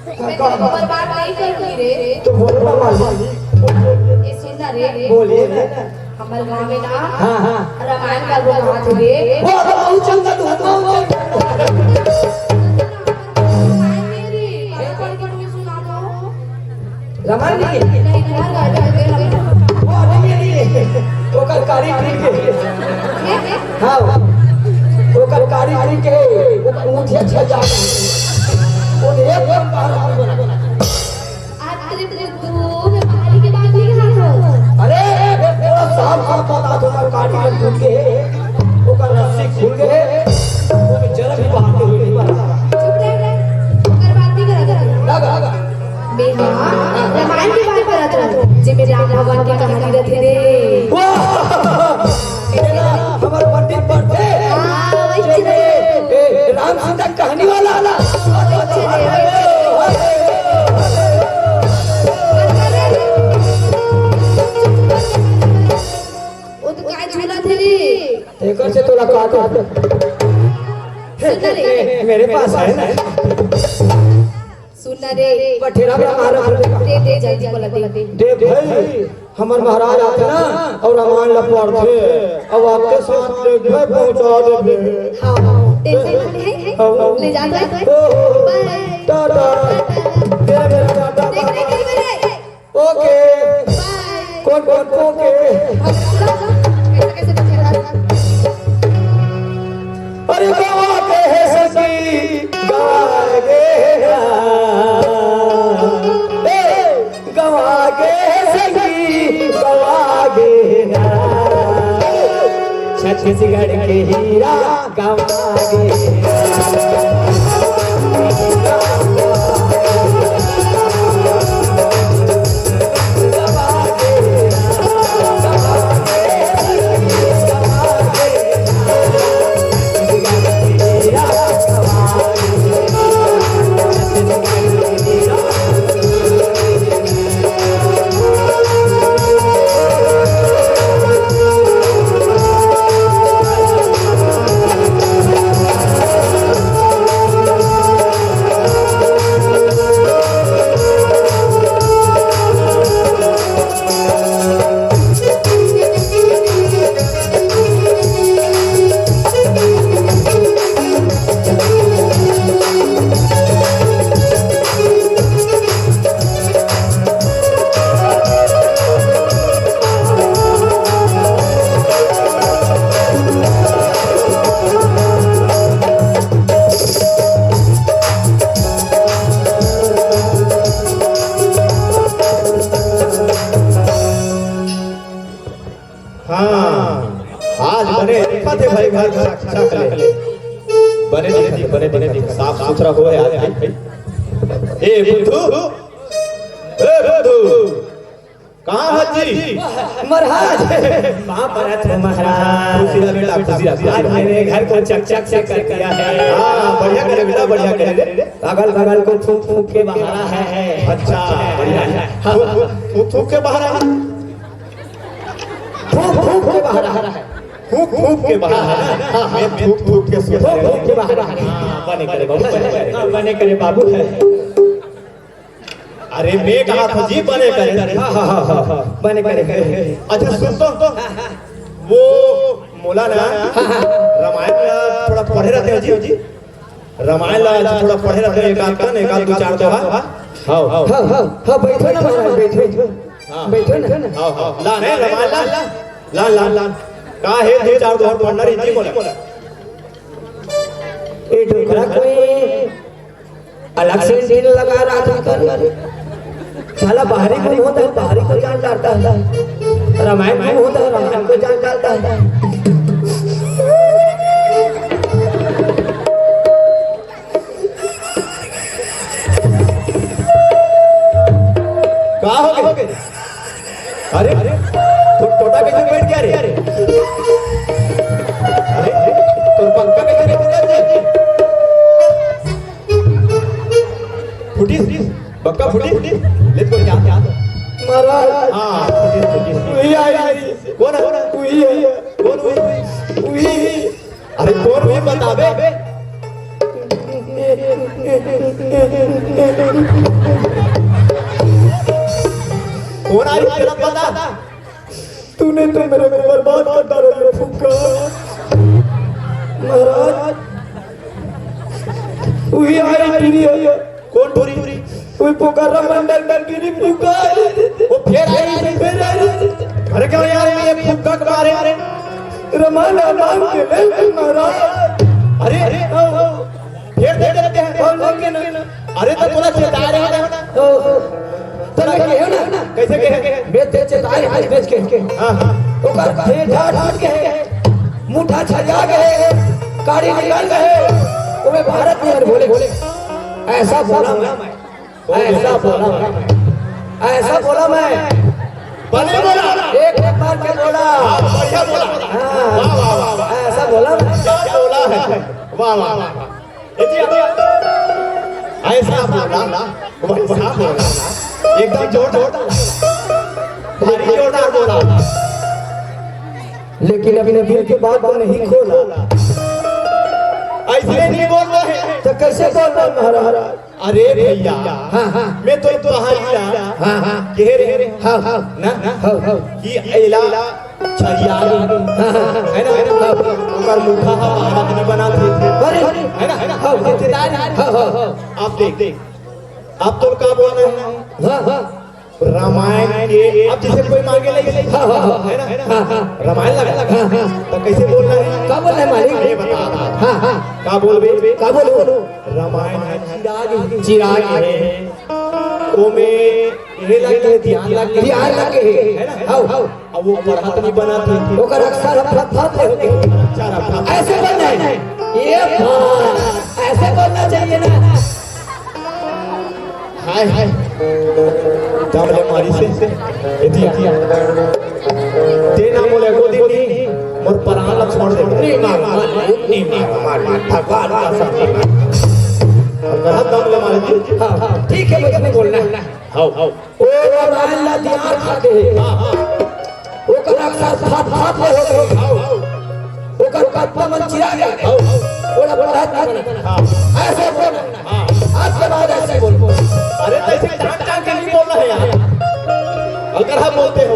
मैं तेरे को बर्बाद नहीं करूंगी रे। तो बोलो ना मालिक। ये सुन ना रे। बोलिए ना। हमर गाँव में ना हाँ, हाँ। रामायण का वो कहा थे रे। वो तो बहुत चंगा तू, बहुत चंगा। रामायण नहीं रे, बड़ा पढ़ के मुझे सुना दो। रामायण नहीं है? नहीं, तुम्हारा राजा है, तेरा राजा। वो नहीं है, नहीं है। ओकर कारी पीट के। हैं? हाँ, ओकर कारी पीट के, ओकर ऊँट है छह हजार। वो एक बार रामायण बना। आज तेरे बुद्धू में बाहरी के बात नहीं कहा था। अरे, ये पूरा साफ साफ बात है, तुम्हारे काटी में टूट के, ओकर रस्सी खुल गए, वो में जरा भी बाहर नहीं हुई, नहीं बना। चुप रह, ओकर बात नहीं करा था। लगा। मैं हाँ, रामायण के बात करा था, जेमे राम भगवान की कहानी रहती रे। वाह! ये ना हमारे पंडित पढ़ते। हाँ, वही चीज है। ए, राम सीता कहानी वाला ना। वो तो काय झूला थे रे? एकर से तोला का, का? सुन ना रे। मेरे पास है ना। सुन ना रे। बठेरा में मारा। दे, दे, जल्दी बोला, दे। देख भाई, हमर महाराज आथे ना, अउ रामायण ला पढ़थे, अउ आपके साथ देख भाई पहुंचा देबे। हाँ, tension मत ले, हाँ। ले जात हे। ओ, बाय। टाटा। टाटा। मेरा, मेरा टाटा। देख, देख, देख, देख। ओके। बाय। कौन, कौन, ओके। कैसे, कैसे बचे यार? अरे गवा के हे सखी, गवा गे ना। ए, गवा गे हे सखी, गवा गे ना। छत्तीसगढ़ के हीरा गवा गे। हाँ, आज बने दिखत हे भाई, घर साफ साफ ले। बने दिखत हे, बने दिखत हे, साफ सुथरा होय आज भाई। ए बुद्धू, ए बुद्धू, कहाँ हस जी? महाराज, कहाँ पर है तू महाराज? खुशी रह बेटा, खुशी रह, खुशी रह। आज मेरे घर को चकचक से कर दिया है। हाँ, बढ़िया करे बेटा, बढ़िया करे रे। अगल बगल को थूक थूक के बहारा है। अच्छा, बढ़िया है। हाँ। थूक, थूक, थूक के बहारा है। फूंक फूंक के बहारा है। फूंक फूंक के बहारा है। हाँ, हाँ, मैं थूक थूक के सुन रहा हूँ। फूंक फूंक के बहारा है। हाँ, बने करे बाबू, बने करे। हाँ, बने करे बाबू है। अरे मैं कहा था जी बने करे। हाँ, हाँ, हाँ, हाँ, हाँ, बने करे। अच्छा सुन तो, वो मोला ना रामायण ला थोड़ा पढ़े रहते हो जी। रामायण ला आज थोड़ा पढ़े रहते हो, एक आध कन, एक आध दू चार दोहा। हाँ, हाँ, हाँ, हाँ, बैठो ना महाराज, बैठो। हाँ। बैठो ना। हाँ, हाँ। ला रे रामायण ला, ला, ला, ला। का हे दू चार दोहा पढ़ना रही जी मोला। ये डोकरा कोई अलग से एंटीना लगा रहा था कर। साला बाहरी गुण होता है, बाहरी को जान डालता है। रामायण गुण होता है, रामायण को जान डालता है। का हो गए? अरे, तो टोटा कैसे बैठ गया रे? अरे, तो पंखा कैसे बैठ गया रे? फुटिस, बक्का फुटिस, ले तो क्या, क्या? महाराज। हाँ, फुटिस, फुटिस। वही आई, आई। कौन है? वही है। कौन वही? वही। अरे कौन वही बताबे? कौन आई तेरा पता? तूने तो मेरे को बर्बाद कर डाला रे फुक्का। महाराज, वही आई टूरी है। कौन टूरी? वही पुकारा मंडल में गिरी फुक्का। वो फिर आई, फिर आई। अरे क्यों यार, ये फुक्का के बारे में? रमाला नाम के ले महाराज। अरे, अरे, फिर दे देते हैं। और लेकिन अरे तो तोला चेताए रहे ना। तो तोला कहे ना। कैसे कहे? मैं ते चेताए आज बेच के। हाँ, हाँ। ओकर ठेठा ढाट के, मुठा छरिया के, गाड़ी निकल गए। ओमे भारत में बोले, बोले। ऐसा बोला मैं, ऐसा बोला मैं, ऐसा बोला मैं। बने बोला। एक, एक बार के बोला। हाँ, बढ़िया बोला। हाँ। वाह, वाह, वाह, वाह। ऐसा बोला मैं। क्या बोला है? वाह, वाह, वाह, वाह। देखिए, ऐसा बोला, वैसा बोला, एकदम जोरदार, भारी जोरदार बोला। लेकिन अपने दिल के बात को नहीं खोला। ऐसे नहीं बोलना है। तो कैसे बोलना है महाराज? अरे भैया, हाँ, हाँ। मैं तो तोहार ला हाँ, हाँ। कह रहे हूँ हाँ, हाँ। ना, ना, हाँ, हाँ। कि एला छरिया गे, हाँ, हाँ, हाँ। है ना? हाँ, हाँ। ओकर मुठा ह भारत नहीं बना थे। अरे, है ना? है ना? हाँ, हाँ। रिश्तेदार है। हाँ, हाँ, हाँ। आप देख, देख। आप तो का बोल रहे हैं? हाँ, हाँ। रामायण के, अब जैसे कोई मांगे ले, हाँ, हाँ, हाँ। है ना? हाँ, हाँ। रामायण लगा? हाँ, हाँ। तो कैसे बोल रहे हैं? का बोल रहे हैं मालिक? ये बता, बता। हाँ, हाँ। का बोलबे? का बोलबो? रामायण है चिराग, चिराग है। ओमे ये लग के ध्यान लग के, ध्यान लग के। है ना? How, how. अब वो पढ़त नहीं बना था। ओकर अक्षर फट फट ले होके। अक्षर फट फट। ऐसे बोलना है। ये बात, ऐसे बोलना चाहिए ना। हाय, हाय। दम ले मारी से। एतिया। ते ना बोले, गोदी नहीं, मोर परान ला छोड़ दे। नहीं मार, मार, नहीं मार, मार, मार, भगवान का साथ नहीं मार। और कहा दम ले मारी जी। हाँ, हाँ, ठीक है, बस नहीं बोलना है। How, how. ओ रामायण ला दियार खा के। हाँ, हाँ। ओकर अक्षर फाट फाट ले हो गए। How, how. ओकर कत्ता मन चिरा गया। How, how. ओला पढ़त नहीं बना। हाँ। ऐसे बोल। हाँ। आज के बाद ऐसे बोल। अरे तो ऐसे टांग टांग के नहीं बोलना है यार। अगर हम बोलते हो,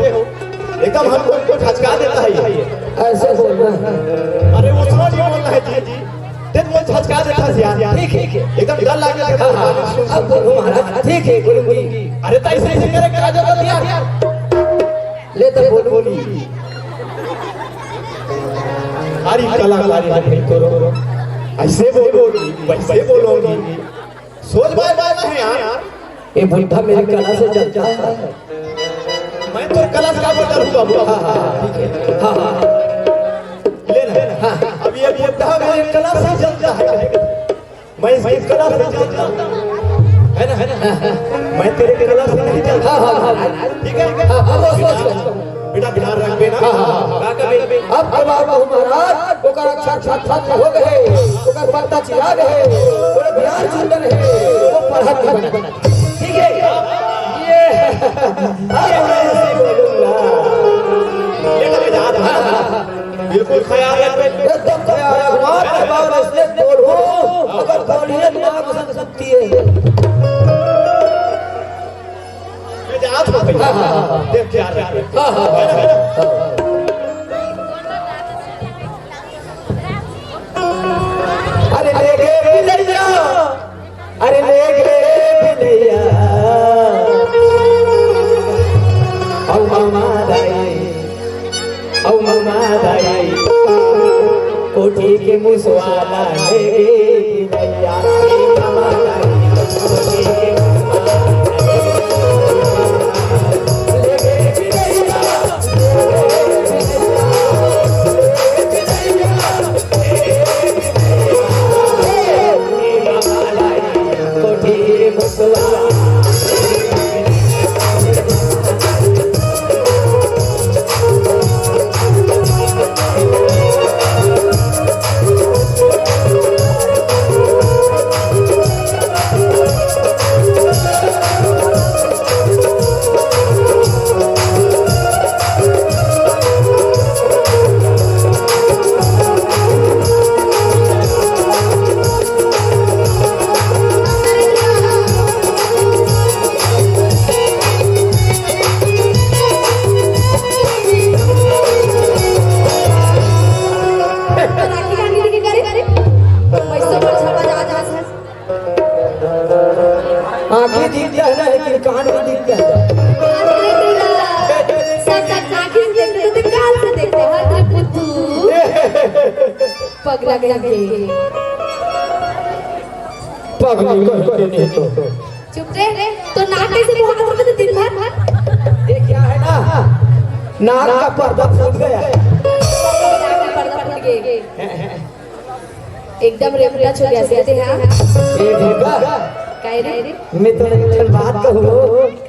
एकदम हमको कोई झचका देता है ये। ऐसे बोलना है। अरे उसको नहीं बोलना है जी, जी। देख, वो झचका देता है यार। ठीक है, ठीक है। एकदम डर लगे लगे। हाँ, हाँ, हाँ। अब बोलूँ महाराज। ठीक है, बोलूंगी। अरे तो ऐसे ऐसे करे, क्या जरूरत है यार? ले तो बोलूंगी। अरे कलाकारी है भाई, करो। ऐसे बोलोगी, वैसे बोलोगी। सोच बाय बाय ना है यार। ये बुढ़ा मेरी कला से जलता है। मैं तो कलश का बदल हुआ, हुआ। हाँ, हाँ, हाँ, ठीक है। हाँ, हाँ। ले ना। हाँ, हाँ। अब ये बुढ़ा मेरे कलश से जलता है। मैं इसकी कलश से जलता हूँ। है ना, है ना? हाँ, हाँ। मैं तेरे कलश से नहीं जलता। हाँ, हाँ, हाँ, हाँ। ठीक है? हाँ, हाँ, बस, बस, बस। बेटा, ध्यान रख बेटा। हाँ, हाँ, हाँ। अब, अब आप कहू महाराज, ओकर अक्षर सार्थक हो गए, ओकर पत्ता चिरा गए, ओकर ध्यान चंदन है, वो पढ़त नहीं बनत। ठीक है? ये, ये तो याद है। बिल्कुल ख्याल रख। एकदम ख्याल रख। बार, बार इसलिए बोलूं, अगर बोलिए तो आग बसंत सकती है। मैं जात हूँ भैया। हाँ, हाँ, हाँ। देख, ख्याल रख। हाँ, हाँ, हाँ, हाँ। अरे ले गे बिलैया, अरे ले गे बिलैया, अउ ममा दाई, अउ ममा दाई, कोठी के मुसवा ला ले गे बिलैया, ए ममा दाई, कोठी के मुसवा ला ले गे बिलैया। आंखें दिखता है ना, लेकिन कान भी दिखता है। सब जब आंखें से देखते तो कान से देखते हैं, तेरे बुद्धू। पगला गया के। पगली करके नहीं तो। चुप रे, तो नाक कैसे मुंह में रखते दिन भर? ये क्या है ना, नाक का पर्दा फूट गया। नाक का पर्दा फूट गया। एकदम रेमटा छो गया से हाँ। ये भूखा। काय रे? मैं तो एक ठन बात कहूँ।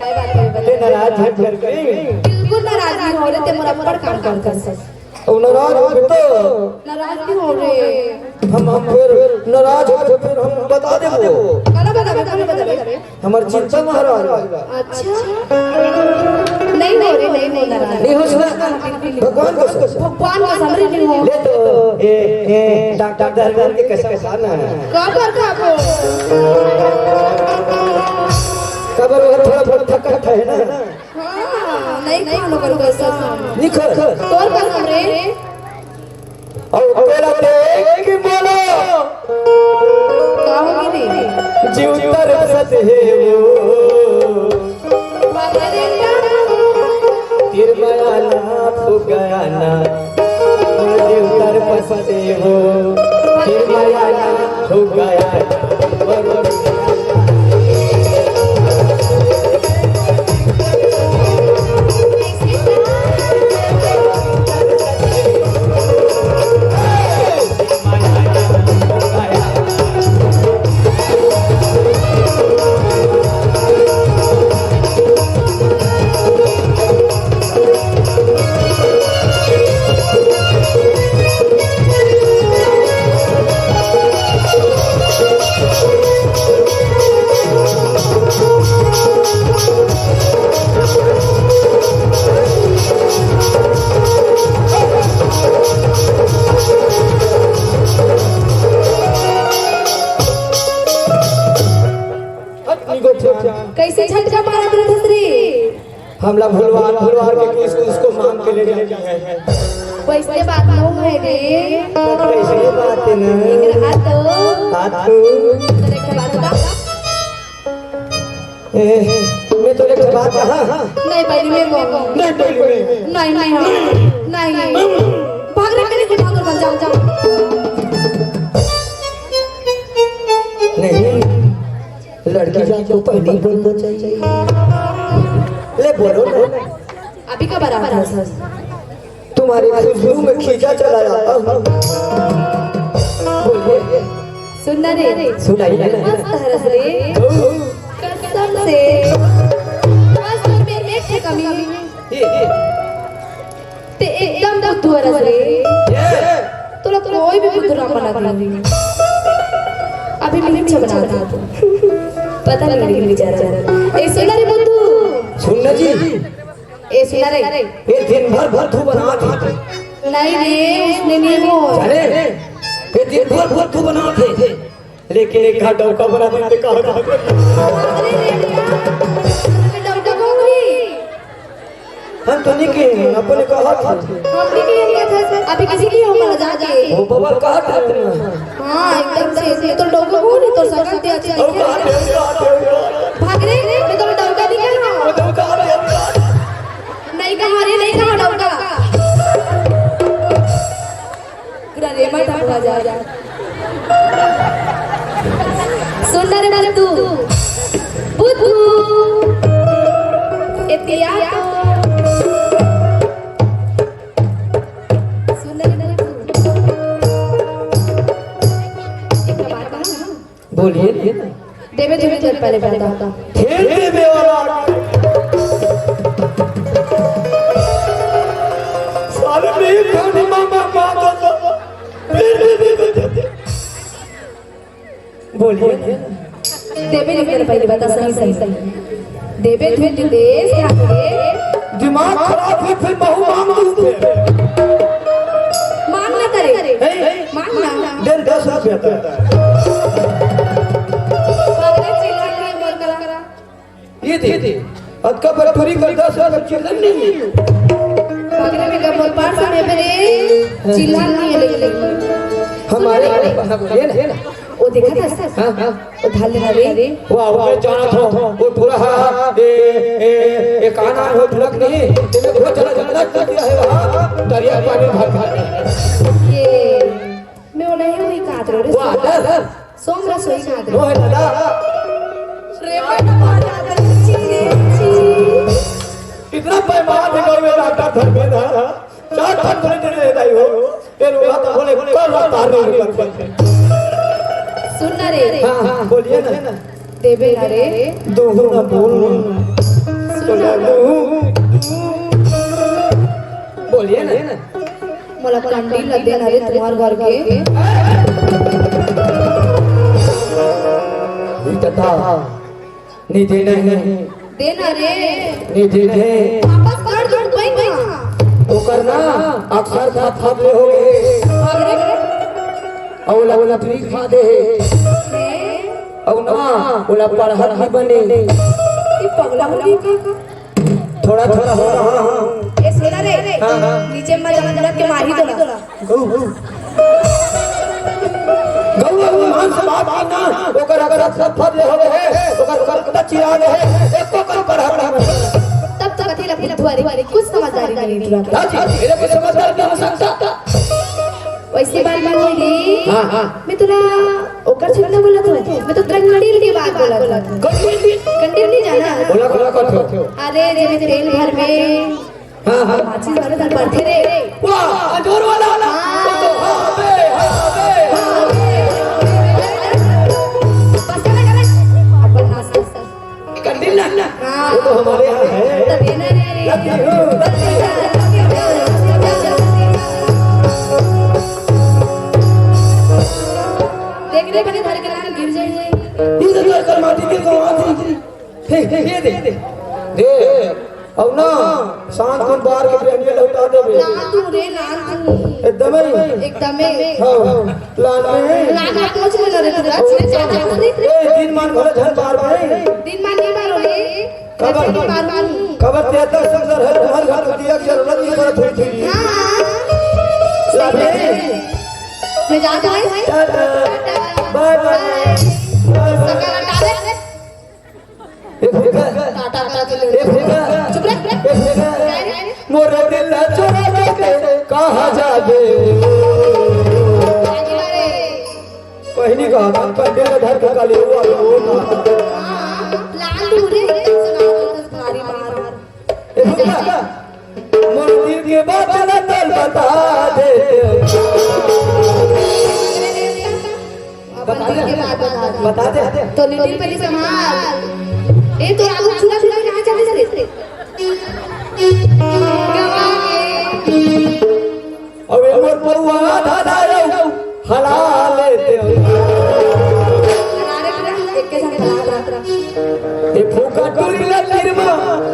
काय बात है, बता। ते नाराज मत कर कहीं। बिल्कुल नाराज नहीं हो रहे, ते मोर ऊपर काम काम कर सक। और नाराज हो तो। नाराज नहीं हो रहे। हम, हम फिर नाराज हो तो फिर हम बता दे वो। काला बता दे, काला बता दे। हमर चिंता महाराज। अच्छा। नहीं हो रे, नहीं हो, नाराज। नहीं हो सुना? भगवान कसम। भगवान कसम रे, नहीं हो। ले तो, ए, ए, डॉक्टर दरबार के कसम खाना। काबर खाबो? काबर वो थोड़ा बहुत थका है ना? हाँ, नहीं खानो कर कसम। निकल। तोर कसम रे। अउ तोला देख के मोला का होगे रे? जीव तरसत हे वो। तीर माया ना फुगाना, मोर जीव तरसत हे वो। तीर माया ना फुगाना। कैसे झटका मारा तुरंत हंस रही? हमला भुलवार, भुलवार के कुछ, कुछ को मांग के ले जाएंगे। वैसे बात नहीं है रे। वैसे बात है ना। इधर हाथ दो। हाथ दो। तेरे के बात बता। ए, मैं तो एक बात कहा। नहीं, पहले मैं कहूँ। नहीं, पहले मैं। नहीं, नहीं, नहीं। भाग रे, पहले भाग, भाग, जाओ, जाओ। नहीं, लड़की जात को पहले ही बोलना चाहिए। ले, बोलो ना। अभी का बारात है। तुम्हारी खुशबू में खींचा चला जाता हूँ। बोलिए। सुन ना रे। सुनाइए ना। मस्त हरस रे। कसम से। बस तोर में एक ठे कमी। ये, ये। ते एकदम बुद्धू हरस रे। ये। तोला कोई भी बुद्धू ना बना दे। अभी मिर्च बना दे। पता नहीं लगे बेचारा। ए, सुन ना रे बुद्धू। सुन ना जी। ए, सुन ना रे। ये दिन भर भर तू बनावत हे। नहीं रे, उसने नहीं हो। अरे, ये दिन भर भर तू बनावत हे। लेकिन एक घाट डौका बना देते, कहा था? अरे रे, डौका कौन है? हम तो नहीं के, अपने कहा था। हम नहीं के, नहीं था। अभी किसी की हो, मर जाके। वो बाबा कहा था? हाँ, एकदम से, ये तो डौका कौन है, तो सकल ते अच्छा और है। कहा थे, कहा थे, कहा थे? भाग रे, मैं तो डौका नहीं कहा। वो तो कहा थे, कहा थे। नहीं कहा रे, नहीं कहा डौका। पूरा रेमट अब हो जा। सुन ना रे बुद्धू, बुद्धू, ए पिया तो। सुन ना रे बुद्धू। एक बात कहूँ? बोलिए। देवे, देवे, देवे, पहले बता। खेल देवे वाला। सारे में एक धनी मामा, मामा, मामा। बोलिए। देवे, देवे, पहले बता, सही, सही, सही। देवे, तू, तू देश क्या करे? दिमाग खराब है, फिर बहू मांग लूं फिर। मांग ना करे। नहीं। मांग ना। दे दस रुपया का। पागल चिल्ला रही है, बोल करा। ये दे। अतका पर पूरी कर दस रुपया चिल्ला नहीं। पागल में का बोल पार समय पे रे। चिल्ला नहीं है लेकिन। हमारे, हाँ, बोलिए ना। वो देखा था? हाँ, हाँ। वो धाल लगा रे। वाह, वाह, मैं जाना था, वो पूरा हा, हा, ए, ए, ए, का नाम हो, ढोलक नहीं, तेरे बहुत चला, चला, चला दिया है वहाँ, दरिया पानी भर, भर। ये, मैं वो नहीं हुई कात रो रे। वाह, डर, डर। सोम रस हुई कात रो। वो है दादा। रे, मैं तो बहुत ज्यादा ची, ची। इतना बेईमान है, गाँव में डॉक्टर धर्मेंद्र, हाँ? चार ठन बोले तेरे ले दाई हो, ये लोग आता बोले, कर लो तार नहीं कर पाते। सुन ना रे। हाँ, हाँ, बोलिए ना। देबे ना रे। दो ना बोल। सुन ना। बोलिए ना। मोला कंडी ला देना रे तुम्हार घर के। नहीं तथा। नहीं देना है। देना रे। नहीं देना है। वापस कर दो, कोई नहीं। ओकर ना अक्सर खा खा ले हो गए। अरे। अउ ओला, ओला फ्री खा दे हे। हैं? अउ ना, ओला पढ़त नहीं बने। ये पगला हो गई का? थोड़ा, थोड़ा हो रहा हूँ। ए, सुना रे। हाँ, हाँ। नीचे मत जाना, के मारी तो ना। गऊ, गऊ। गऊ, गऊ, मान से बात की ना, ओकर अगर सब, सब फल होवे है, ओकर, ओकर कच्ची आग है, एको कर पर हर, हर। तब तो कथी ला फुलवारी, कुछ समझदारी नहीं तुला। हाँ जी, मेरे को समझदार नहीं हो सकता। वैसी बात नहीं है। हाँ, हाँ। मैं तुला ओकर से ना बोलत हूँ, मैं तो कंडील के बात बोलत हूँ। कंडील? कंडील नहीं जाना? बोला, बोला, बोला। अरे, जेमे तेल भरबे, हाँ, हाँ। माचिस वाला धर पड़थे रे। वाह, अंजोर वाला, वाला। हाँ। वो तो हाँ, बे, हाँ, बे, हाँ, बे। बस कर, कर। अपन नाच, नाच, नाच। कंडील ना, ना। हाँ। वो तो हमारे यहाँ है। तब ये ना रे। लग गई हूँ। देख रे, बने धर के ना गिर जाइए। ये तो कर, कर माटी के गवा दी। हे, हे, हे दे। दे। अउ ना, शांत तुम बाहर के बेनिया लौटा देबे। लान तू रे, लान तू। एकदम ही। एकदम ही। हाँ, लान में। लान में कुछ नहीं करे तू, रात से चार चार नहीं। ए, दिन मान भले झन बार में। दिन मान नहीं मारो रे। कबर, कबर तेरा दस अंदर है, तुम्हारे घर में दिया की जरूरत नहीं पड़ा, थोड़ी, थोड़ी। हाँ। लान में। मैं जाता हूँ। टाटा। बाय, बाय। बाय, बाय। सकाल टाटा। ए भूखा। टाटा, टाटा के ले। ए भूखा। चुप रह। ए भूखा। मोरे दिल ला चोरा के कहाँ जाबे? कहीं नहीं कहा था, पंडित ने धर के काली हुआ, वो ना। हाँ, लान तू रे, सुना दो, तुम्हारी मार। ए भूखा। के बात ला तल बता दे। बता दे। बता दे। तो लिटिल परी संभाल। ए, तो आलू छुआ छुआ के कहाँ चले से? अबे मोर पौआ धाधायो, हला लेते। अरे, पूरा एक के साथ हला, हला, हला। ए फूका टूरी ला तिरमा।